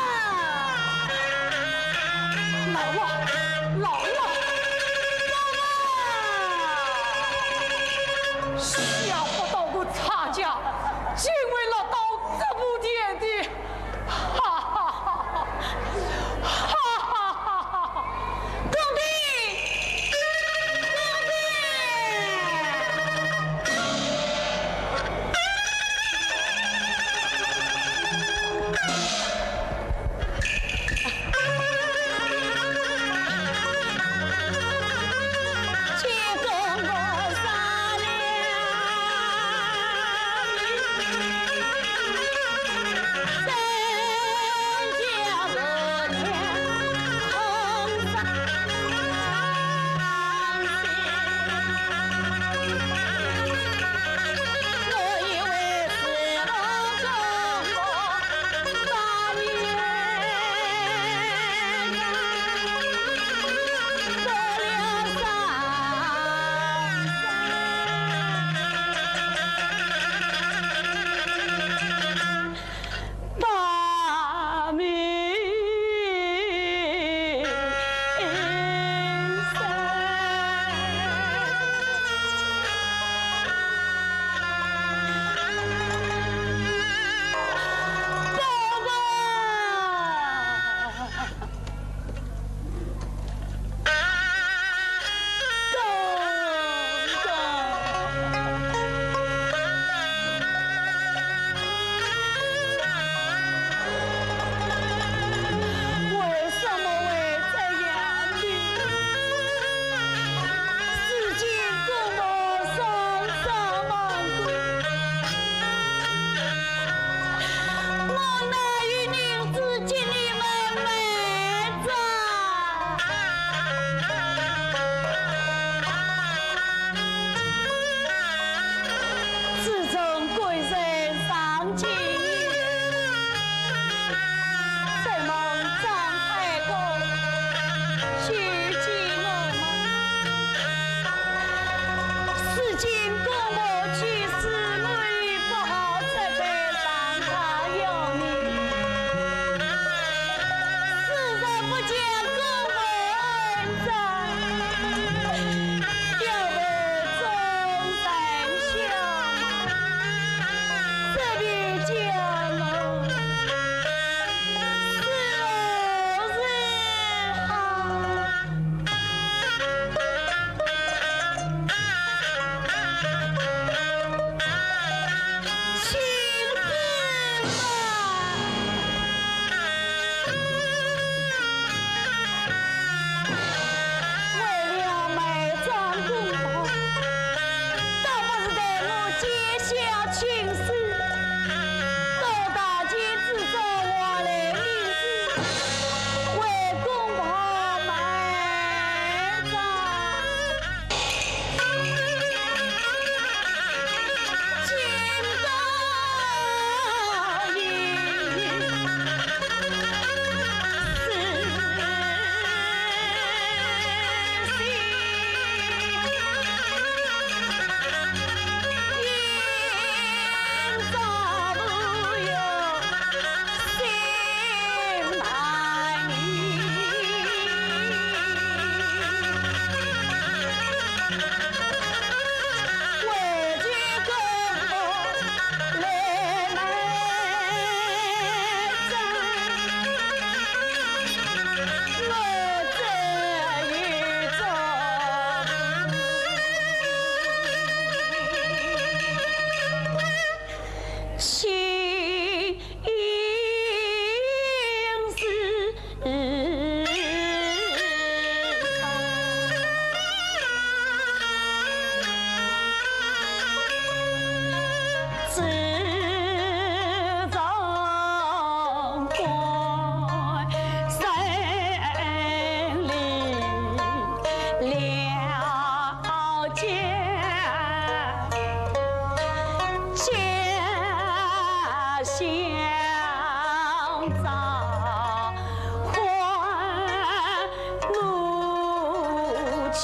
想着还我情。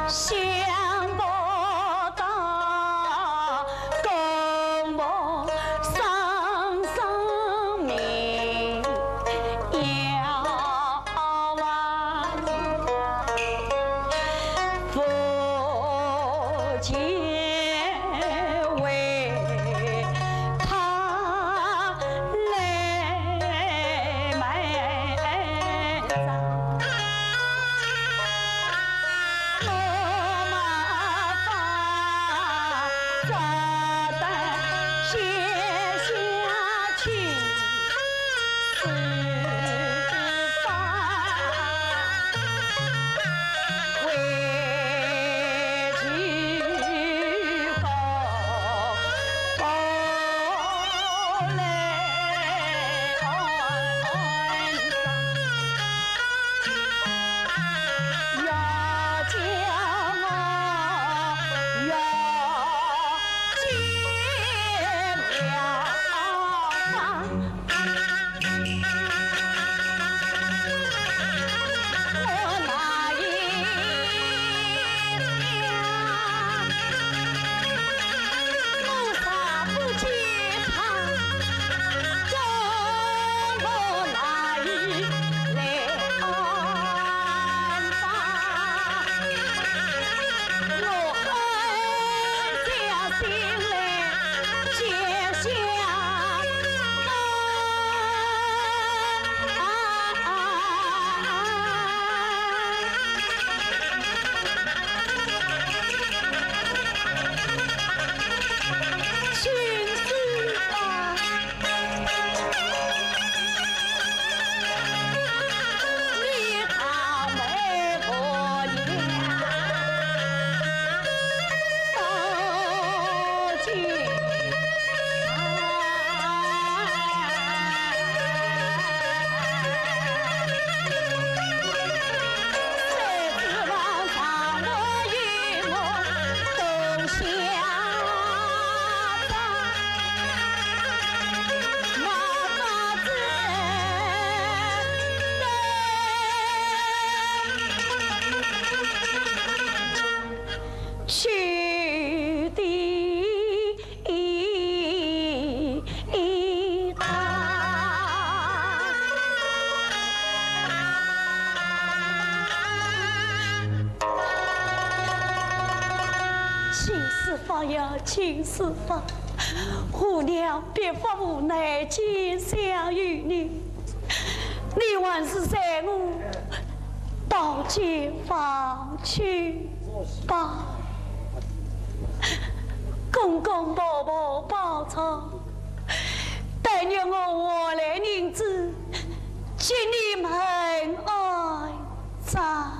想不到公婆双双命要啊，父亲为他来埋葬。 秦四方呀，秦四方，我娘必不无奈见笑于你，你还是随我到监房去吧。公公婆婆保重，待日我还来银子，给你们安葬。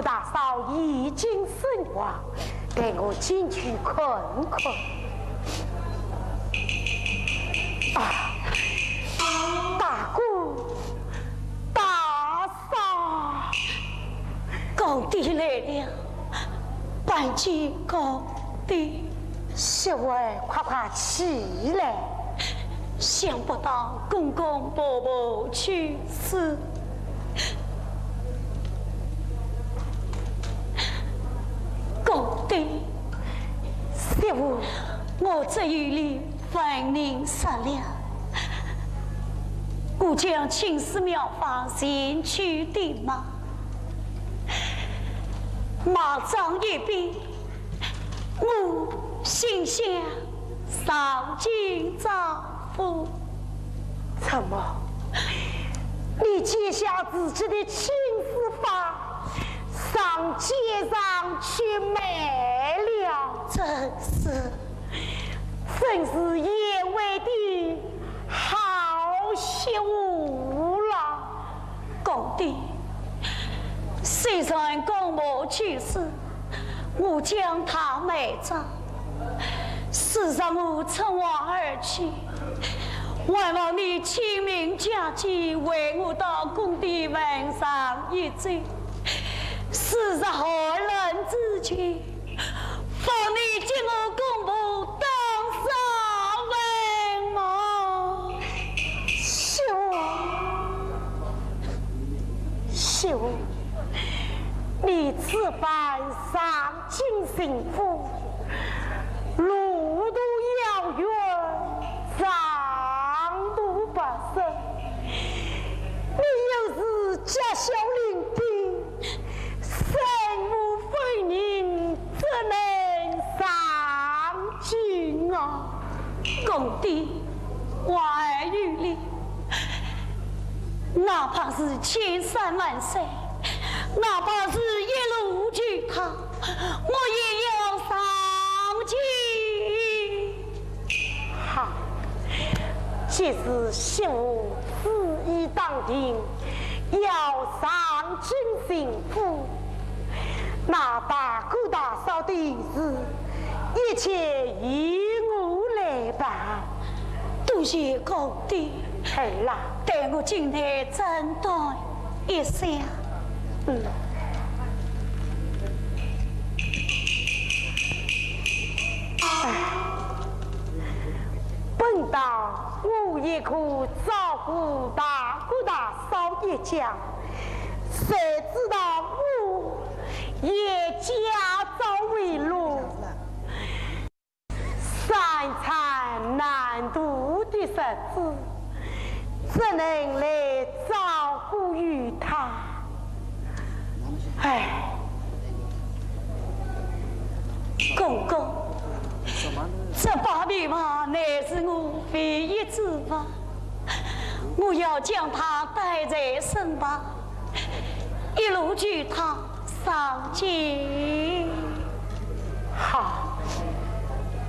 大嫂已经身亡，待我进去看看。啊，大哥，大嫂，公爹来了，拜见公爹。媳妇儿，快快起来。想不到公公婆婆去世。 公爹，媳妇，我这一路分明说了，我将青丝妙发前去的马，马上一别，我心想上京找 夫。怎么，你揭下自己的青丝发，上街上去卖了？正是。真是贤惠的好媳妇了。 公爹，虽然公婆去世，我将她埋葬，事若我乘马而去，还望你清明佳节为我到公爹坟上一走，事若寒冷之期， 望你替我公婆当上坟墓。媳妇，媳妇，你此番上京寻夫，路途遥远，长途跋涉，你又是家小伶仃， 身无分文，怎能上京啊？公爹，话儿有理，哪怕是千山万水，哪怕是一路求他，我也要上京。 好，既是媳妇主意当定，要上京寻夫，那大哥大嫂的事，一切由我来办。多谢公爹。儿啊。待我进内整顿 一想。嗯。哎，本当我也可照顾大哥大嫂一家，谁知道我也家道微落。 三餐难度的日子，怎能来照顾于他？唉，公公，这白棉袄乃是我唯一之物，我要将它带在身旁， 一路求他上京。好，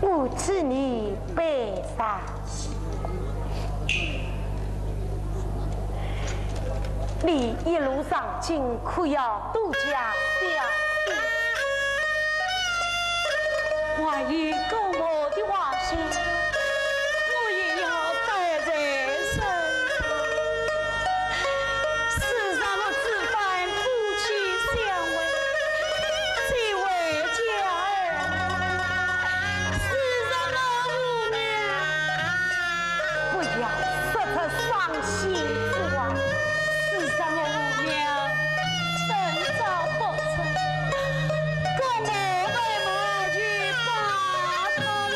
我替你备上。你一路上京，可要多加小心。还有公婆的话， 我也要带在身上。世上我只盼夫妻相会，结为家人。世上我无娘，不要说出伤心之话。世上我无娘，深遭不测。公婆为母去拜托你。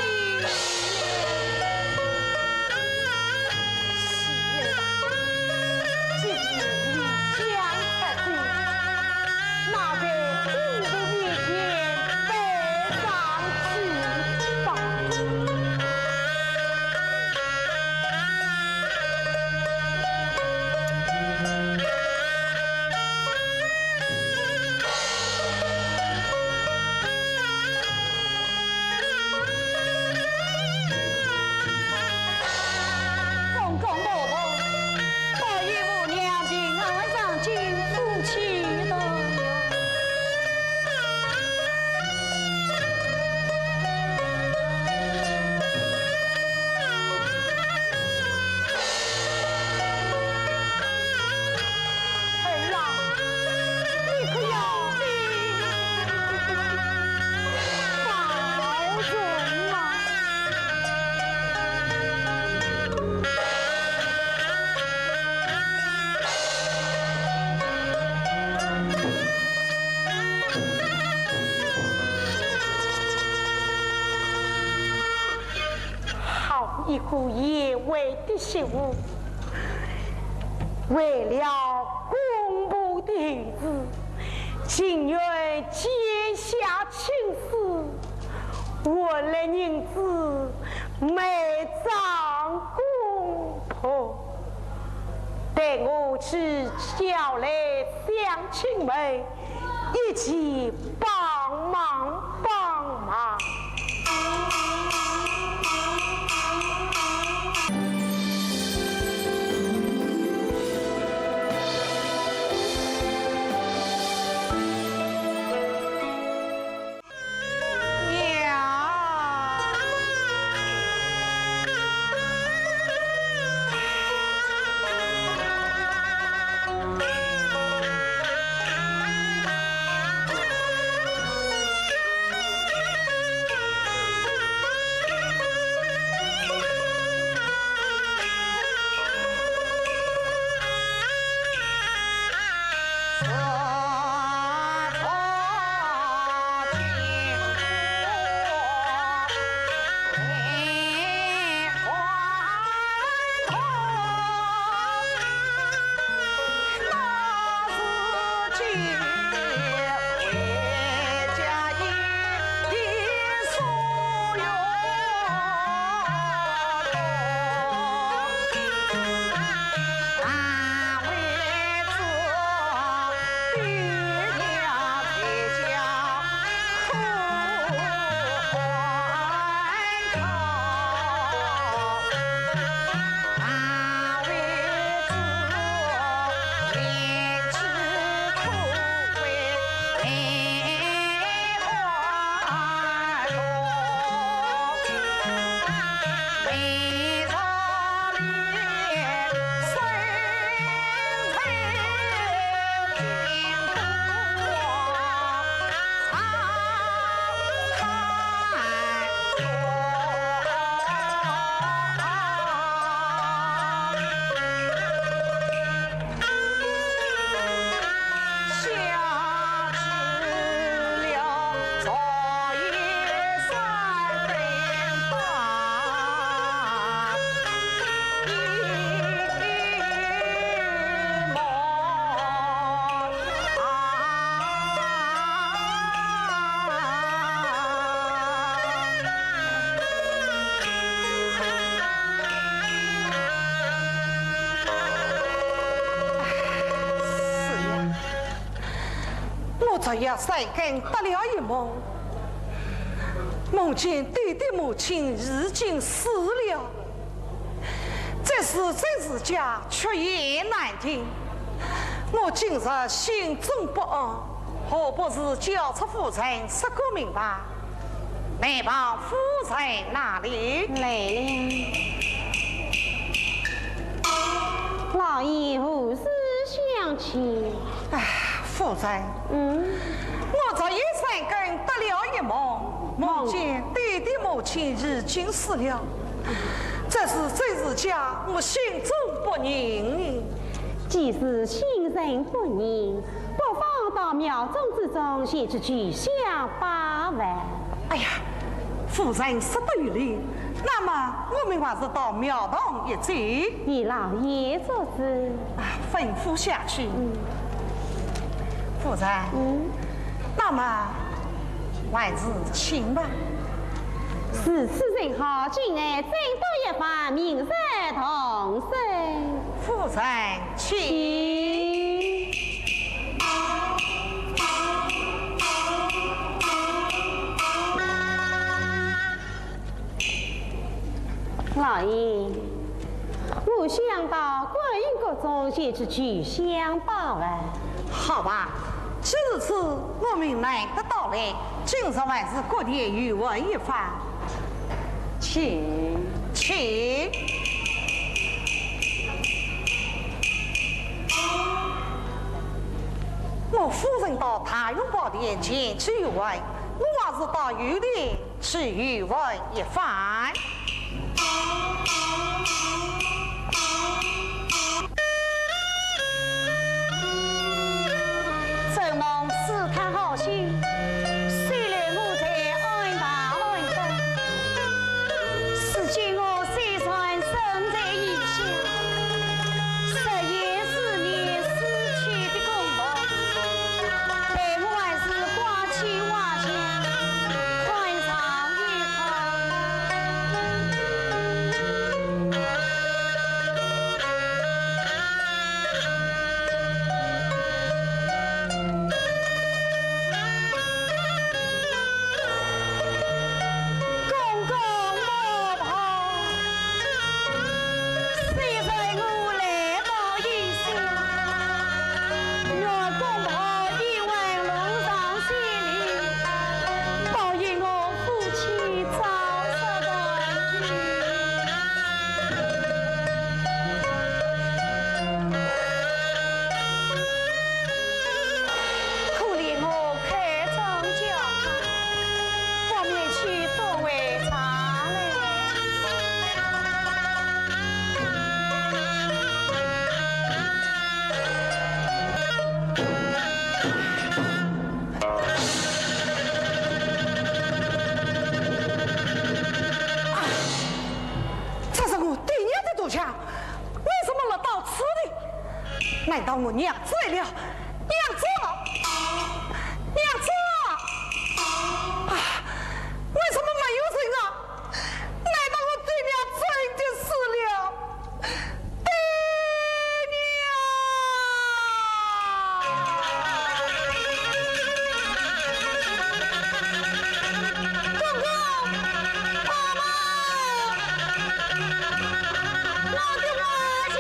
一个贤惠的媳妇，为了公婆的银子，情愿贱下青丝，换来银子卖张公婆。待我去叫来乡亲们， 一起帮忙帮忙。是呀，我昨夜三更得了一梦，梦见爹爹母亲已经死了。 这事真是假，却也难定。我今日心中不安，何不是叫出夫人说个明白？难道夫人哪里？来了。老爷何事相请？唉，夫人，嗯？我昨夜三更得了一梦，梦见爹爹母亲已经死了。 这事真是假，我心中不宁。既是心中不宁，不妨到庙中之中前去求香拜佛。哎呀，夫人说得有理，那么我们还是到庙堂一见。依老爷做主。啊，吩咐下去。嗯。夫人，嗯。 那么，还是请吧。如此甚好，今夜再多一番，明日同睡。夫人，请。老爷， 我想到观音阁中前去求香拜佛。好吧，既如此，我们难得到来，今日还是各地游玩一番。请。请。我夫人到大雄宝殿前去游玩，我还是到游殿 去游玩一番。承蒙师太好心，收留我在安达安顿。如今我虽强，为什么落到此地？难道我娘子来了？娘子，娘子啊！啊，为什么没有人啊？难道我爹娘真的死了？爹娘！公公，妈妈！ 我的花香。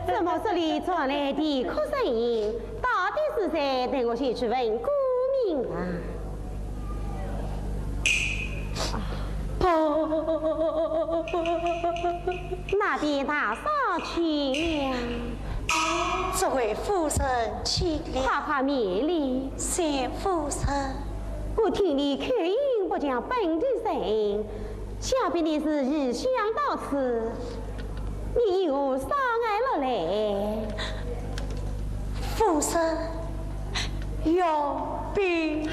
怎么这里传来啼哭声音？到底是谁？等我先去问个明白。啊，那边大嫂去了。这位夫人去了。快快免礼。谢夫人。我听你口音不像本地人， 想必你是异乡到此，你有何妨碍而来？夫人，有病。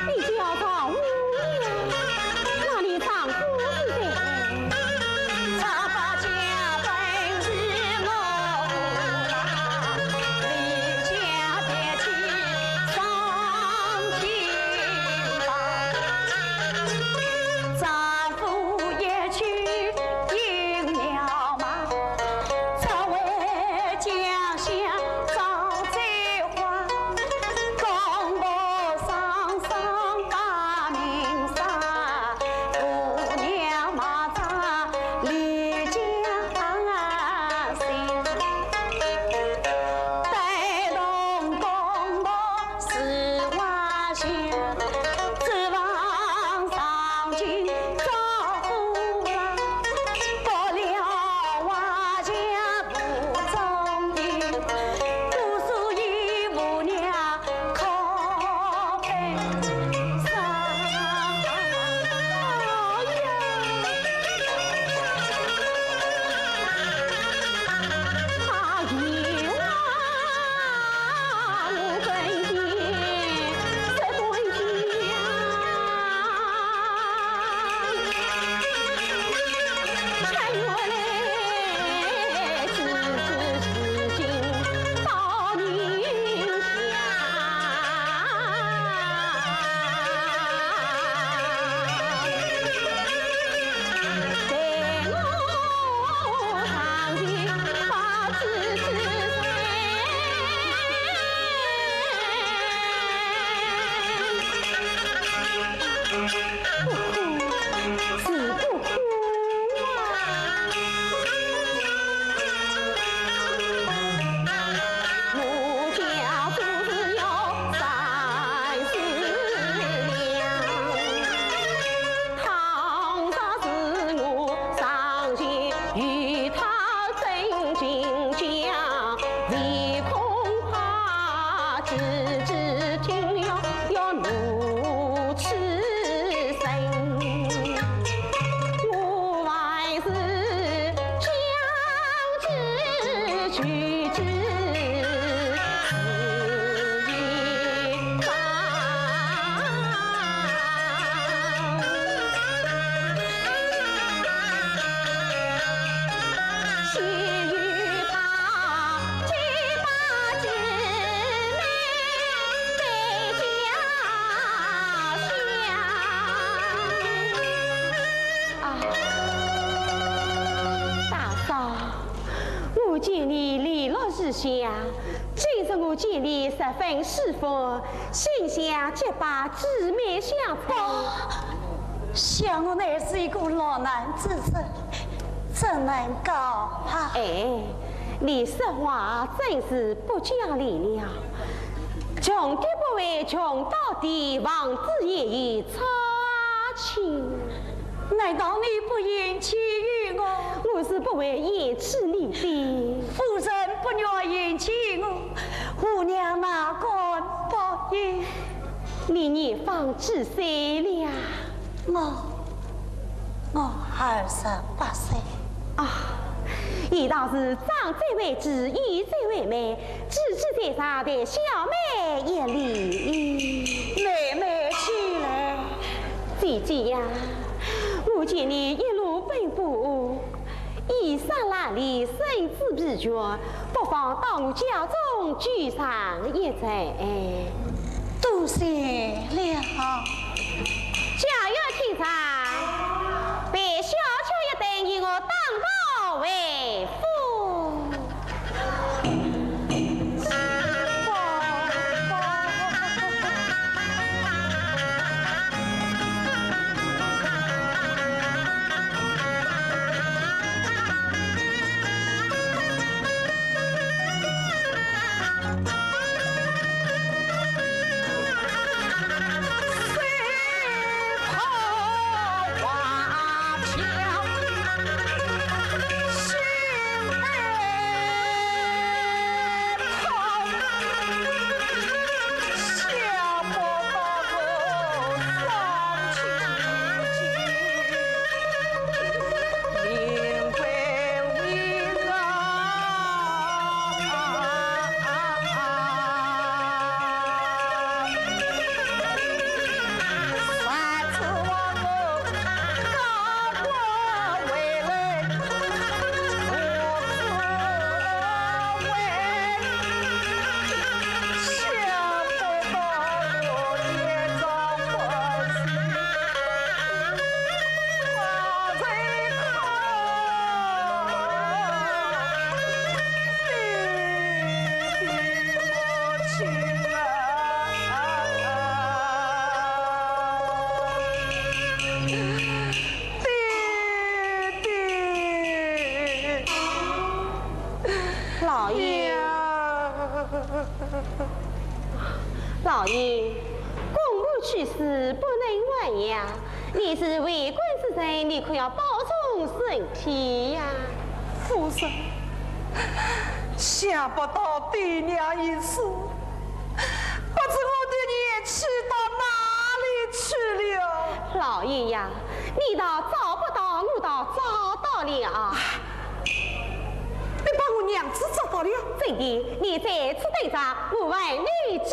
你叫丈母娘，那你丈夫是谁？啊，大嫂，我见你泪落如雨下，今日我见你十分舒服，心想结拜姊妹相赠。不，想我乃是一个落难之人，怎能够啊？哎，你说话真是不讲理了。穷的不会穷到底，房子也有差 情。难道你不厌弃于我？我是不会厌弃你的。夫人不愿厌弃我，我娘哪敢不依？你年方几岁了？我，我二十八岁。啊，有道是长者为主，幼者为媒， 知己者上，待小妹一礼。妹妹请来。姐姐呀，我见你一路奔波，衣衫褴褛，身子疲倦，不妨到我家中居上一站。多谢了。家院厅上，陪小姐一等，与我登报回府。 爹爹。老爷。呀。老爷，公婆去世不能挽留，你是为官之人，你可要保重身体呀。夫人，想不到爹娘已死， 不知我的年纪到哪里去了？老爷呀，你倒找不到，我倒找到了。你把我娘子找到了？真的，你在此等着，我为你指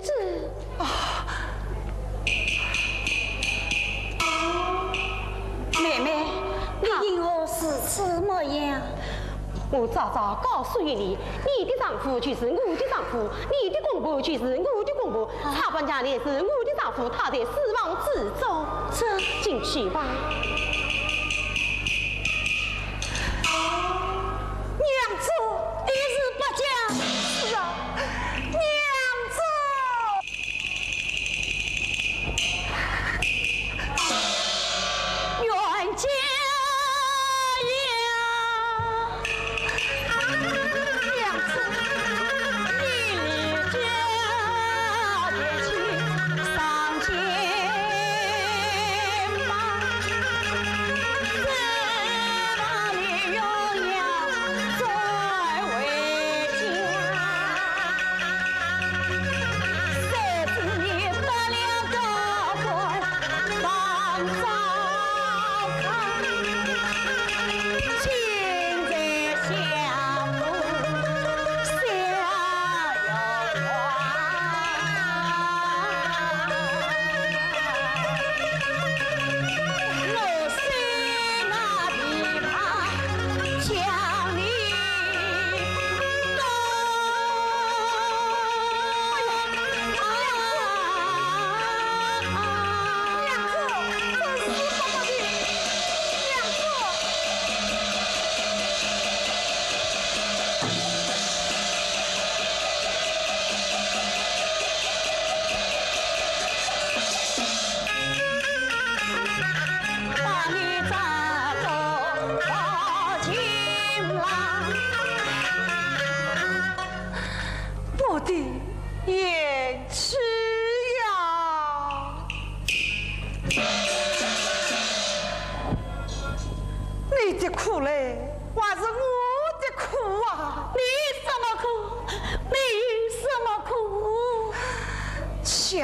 指。啊，妹妹，你因何如此模样？ 我早早告诉于你，你的丈夫就是我的丈夫，你的公婆就是我的公婆，啊。差半家来是我的丈夫，他在书房之中。这，进去吧。娘子，你是不讲？是啊，娘子。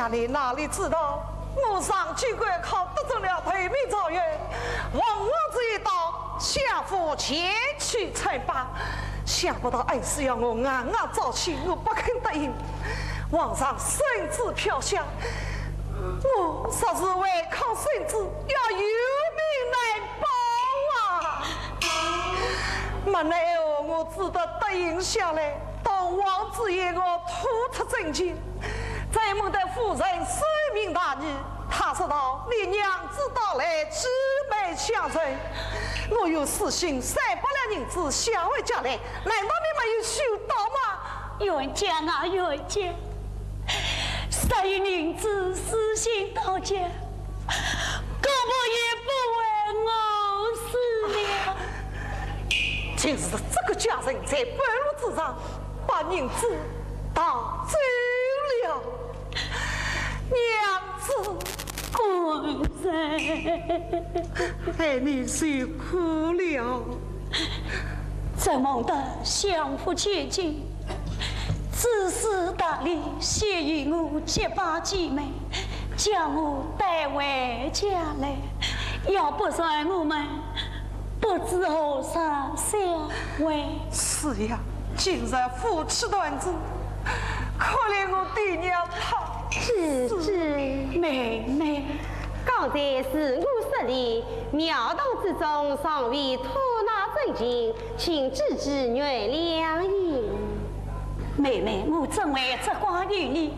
你哪里知道，我上京赶考得中了头名状元，奉皇旨一道，下府前去参拜。想不到恩师要我暗暗招亲，我不肯答应。皇上圣旨飘下，我若是违抗圣旨，要有命难保啊！没奈何，我只得答应下来。 到皇旨以后，我吐出真情，再问得夫人圣明大义，她说道：“你娘子到来，姊妹相认，我有私心，三百两银子下回交来，难道你没有收到吗？”冤家啊，冤家，十两银子私心到家，姑母也不会饿死了。 竟是这个家人在半路之上把银子带走了。娘子，官人，害你受苦了。承蒙得相府千金，知书达理，先与我结拜姐妹，将我带回家来。要不然我们 不知何日相会。是呀，今日夫妻团聚，可怜我爹娘他。姐姐。妹妹。刚才是我失礼，庙堂之中尚未吐纳真情，请姐姐原谅。 妹妹，我怎会责怪于你？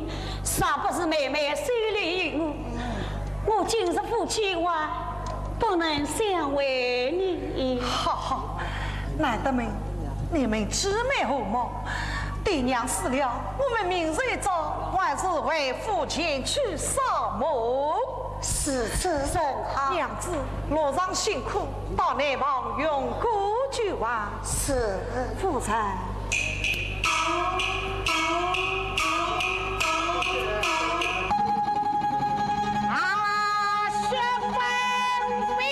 若不是妹妹收留于我，我今日夫妻还不能相会呢。好好，难得们，你们姊妹和睦。爹娘死了，我们明日一早还是回府前去扫墓。 如此甚好。娘子，路上辛苦，到内房用过就好。是。夫人。啊，什么命？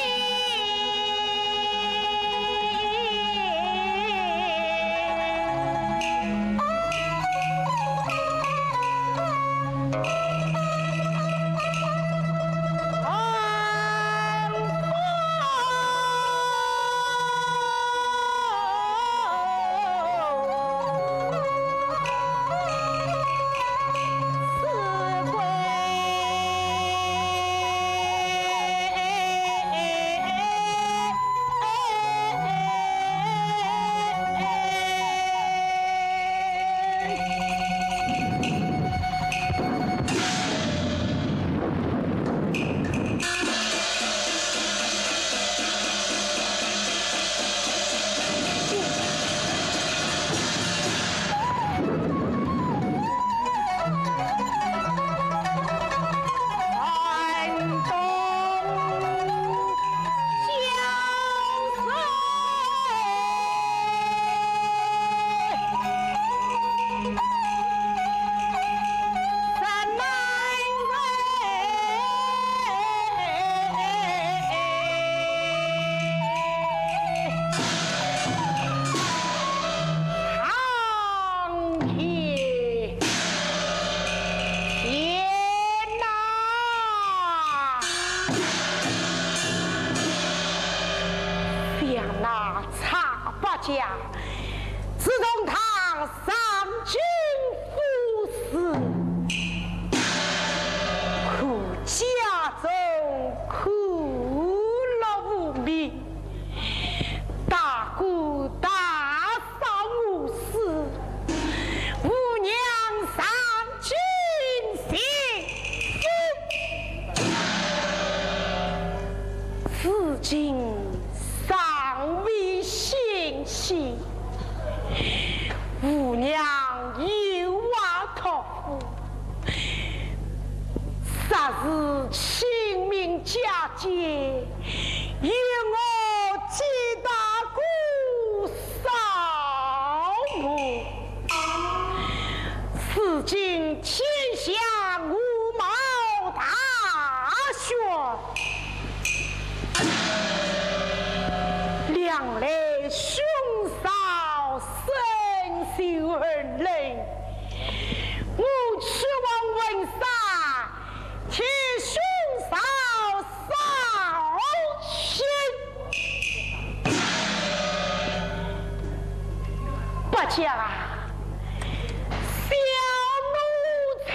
想那蔡伯家，自从他上京赴试，可家中可乐无边，大官大 少无事，吾娘上京寻死，至今尚未醒醒。吾娘有话托付， 若是清明佳节，与我见大官扫墓。如今天下无毛大雪，两岸兄嫂深受寒冷，我去往温莎，替兄嫂扫兴。不讲啊，小奴才，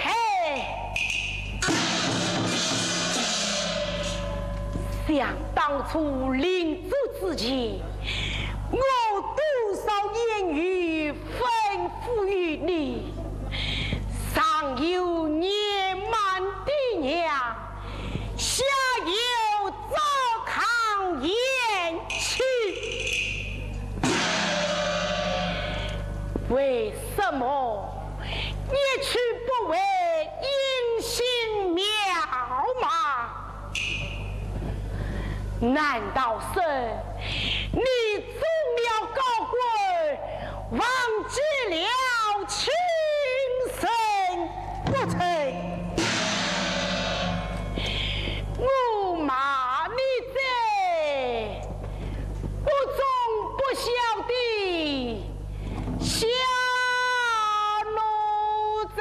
想当初临走之前，我多少言语吩咐于你，上有年迈的娘，下有糟糠咽气，为什么一去不回音信庙嘛？难道是你中了高官，忘记了亲生不成？我骂你这不忠不孝的小奴才！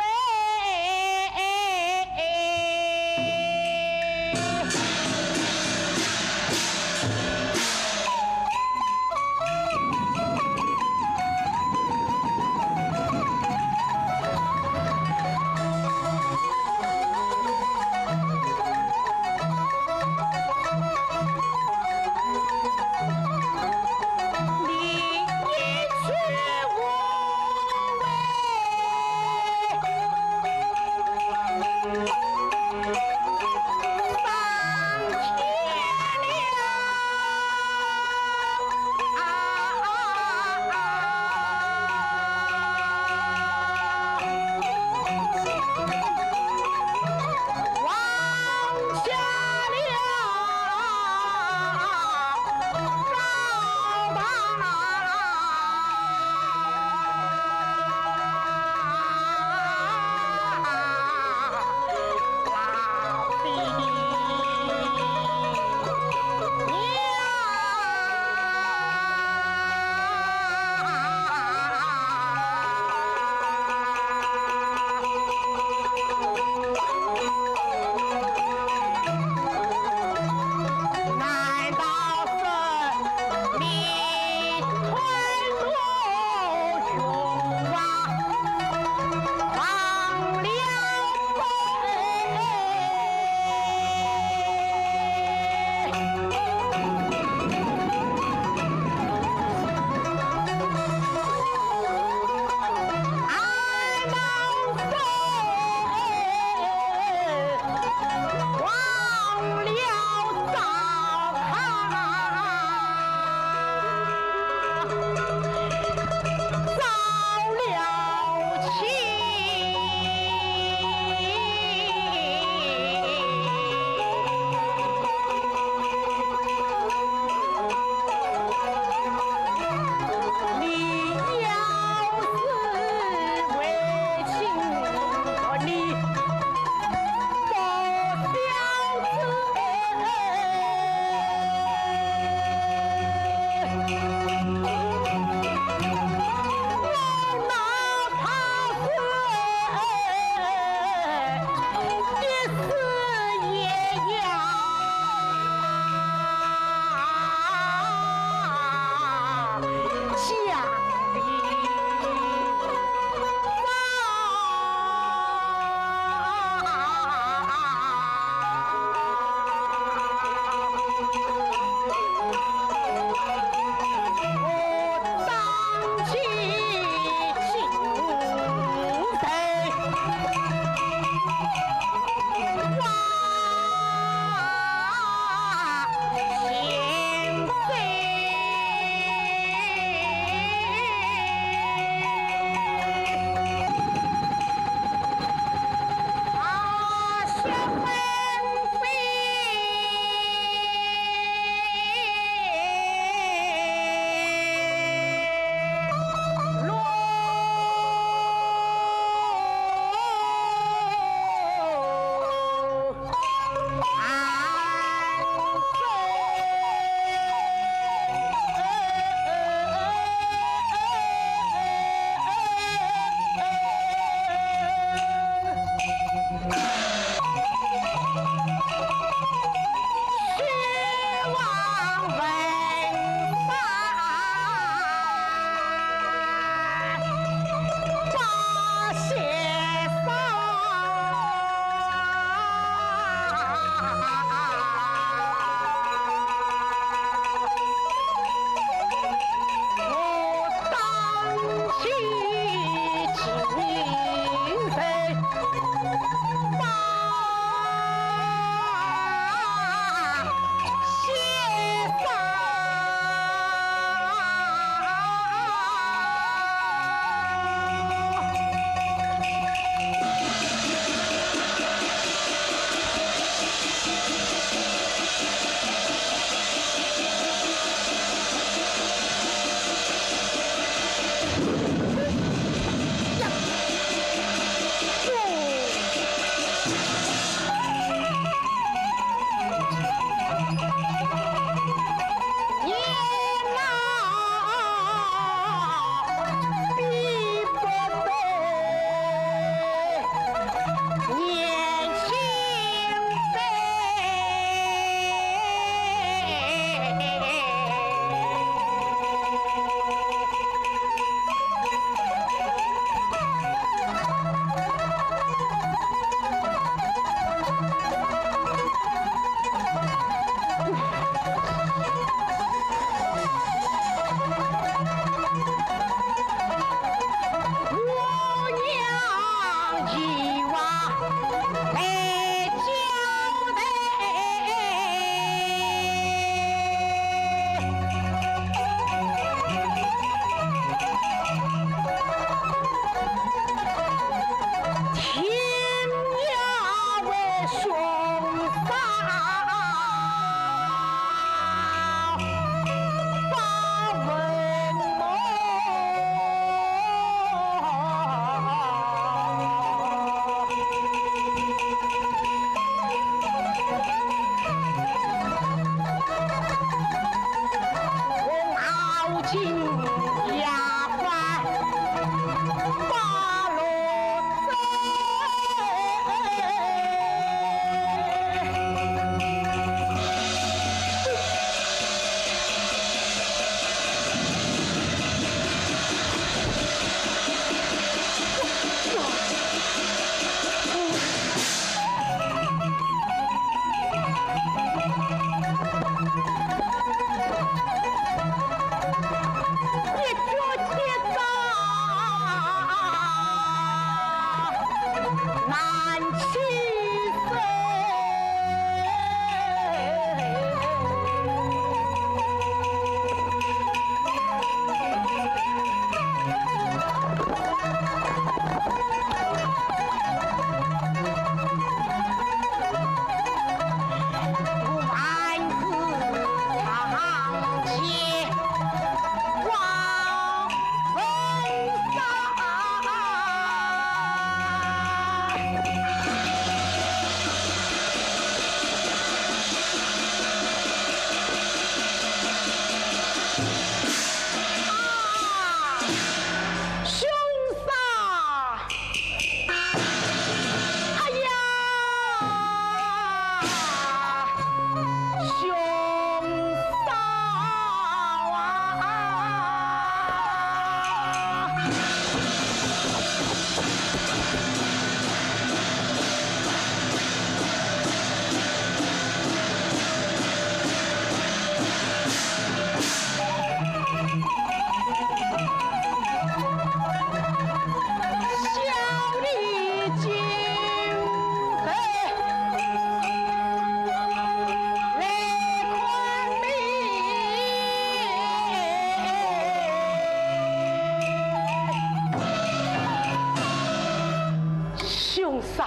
嫂，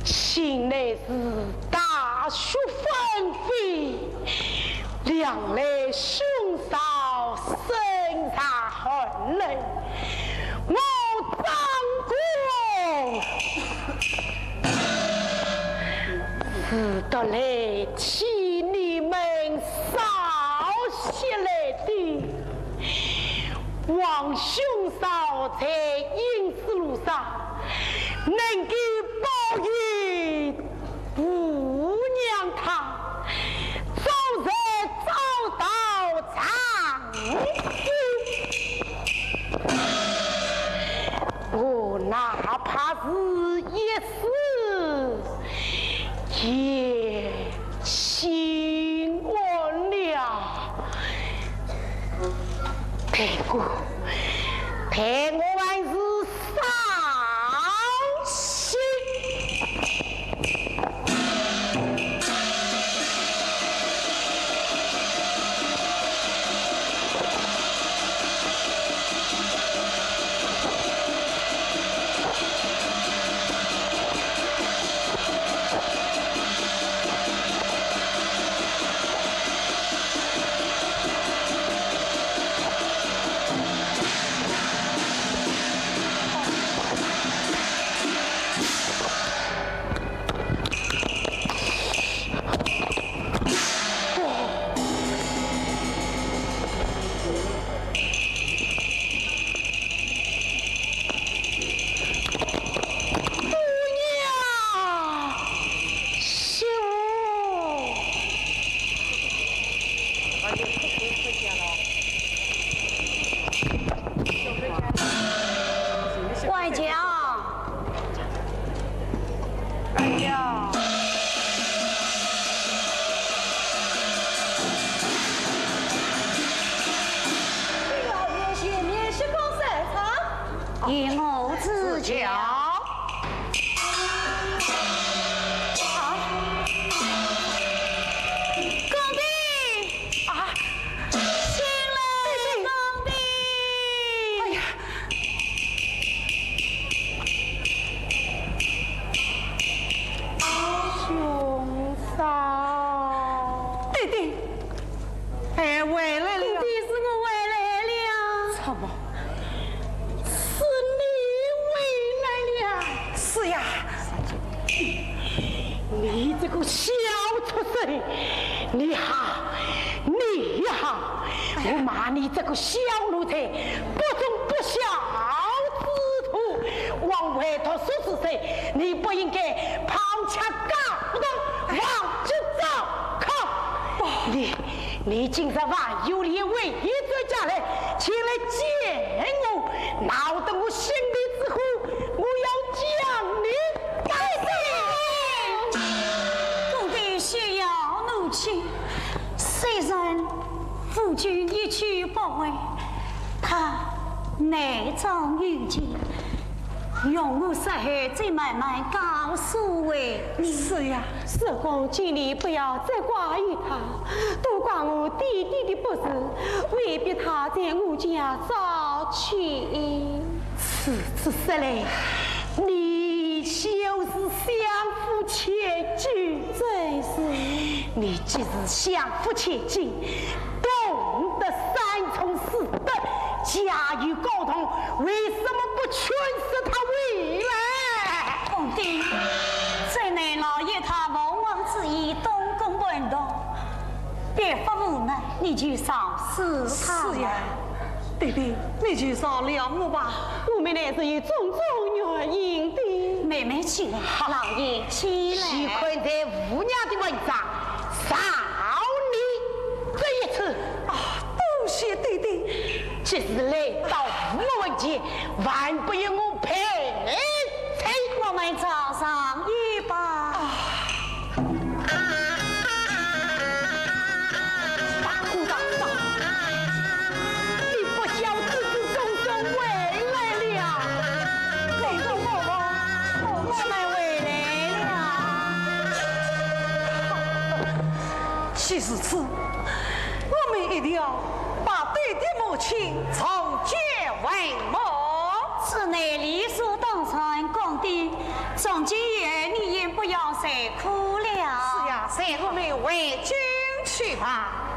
近来是大雪纷飞，两位兄嫂身受寒冷，我张珙是特来替你们捎信来的。 望兄嫂在行事路上，能够保佑五娘她早日找到丈夫。我哪怕是一死，也 心安了。大哥，待我还是捎信。 姑娘，媳妇。外家。 哎呀！哎呀，有些面是刚散场。以我之教。啊？公子。啊？醒来，公子。哎呀！ 兄嫂。爹爹，哎，回来了。爹爹，是我回来了。怎么？是你回来了？是呀。你这个小畜生，你哈，你哈，我骂你这个小奴才，不忠不孝之徒，枉为读书之人，你不应该抛家嫁到王家做客。你，你竟然还有脸为一转家来，前来见我，闹得我心里之火，我要将你打死。公子休要怒气，虽然 夫君一去不回，她难遭遇见，容我日后再慢慢告诉为你。是呀。叔公，请你不要再怪于她，都怪我爹爹的不是，威逼她在我家招亲。 此次说来，你就是相府千金。正是。你既是相府千金，懂得三从四德，家有高堂，为什么不劝说她回来？公子，这乃老爷他奉王之意，东宫盘道，别无无奈，你就饶恕她吧。是呀。 爹爹，你就饶了我吧。我们乃是有种种原因的。妹妹起来，老爷起来。岂敢在五娘的面上饶你这一次？啊，多谢爹爹。既是来到我门前，还不与我赔罪？我们早上一吧。啊。 大哥大嫂，你不孝之子终究回来了。公子，我们，我们回来了。既如此，我们一定要把爹爹母亲重见为母。此乃理所当然。从今以后，你也不要再哭了。是呀，随我们回京去吧。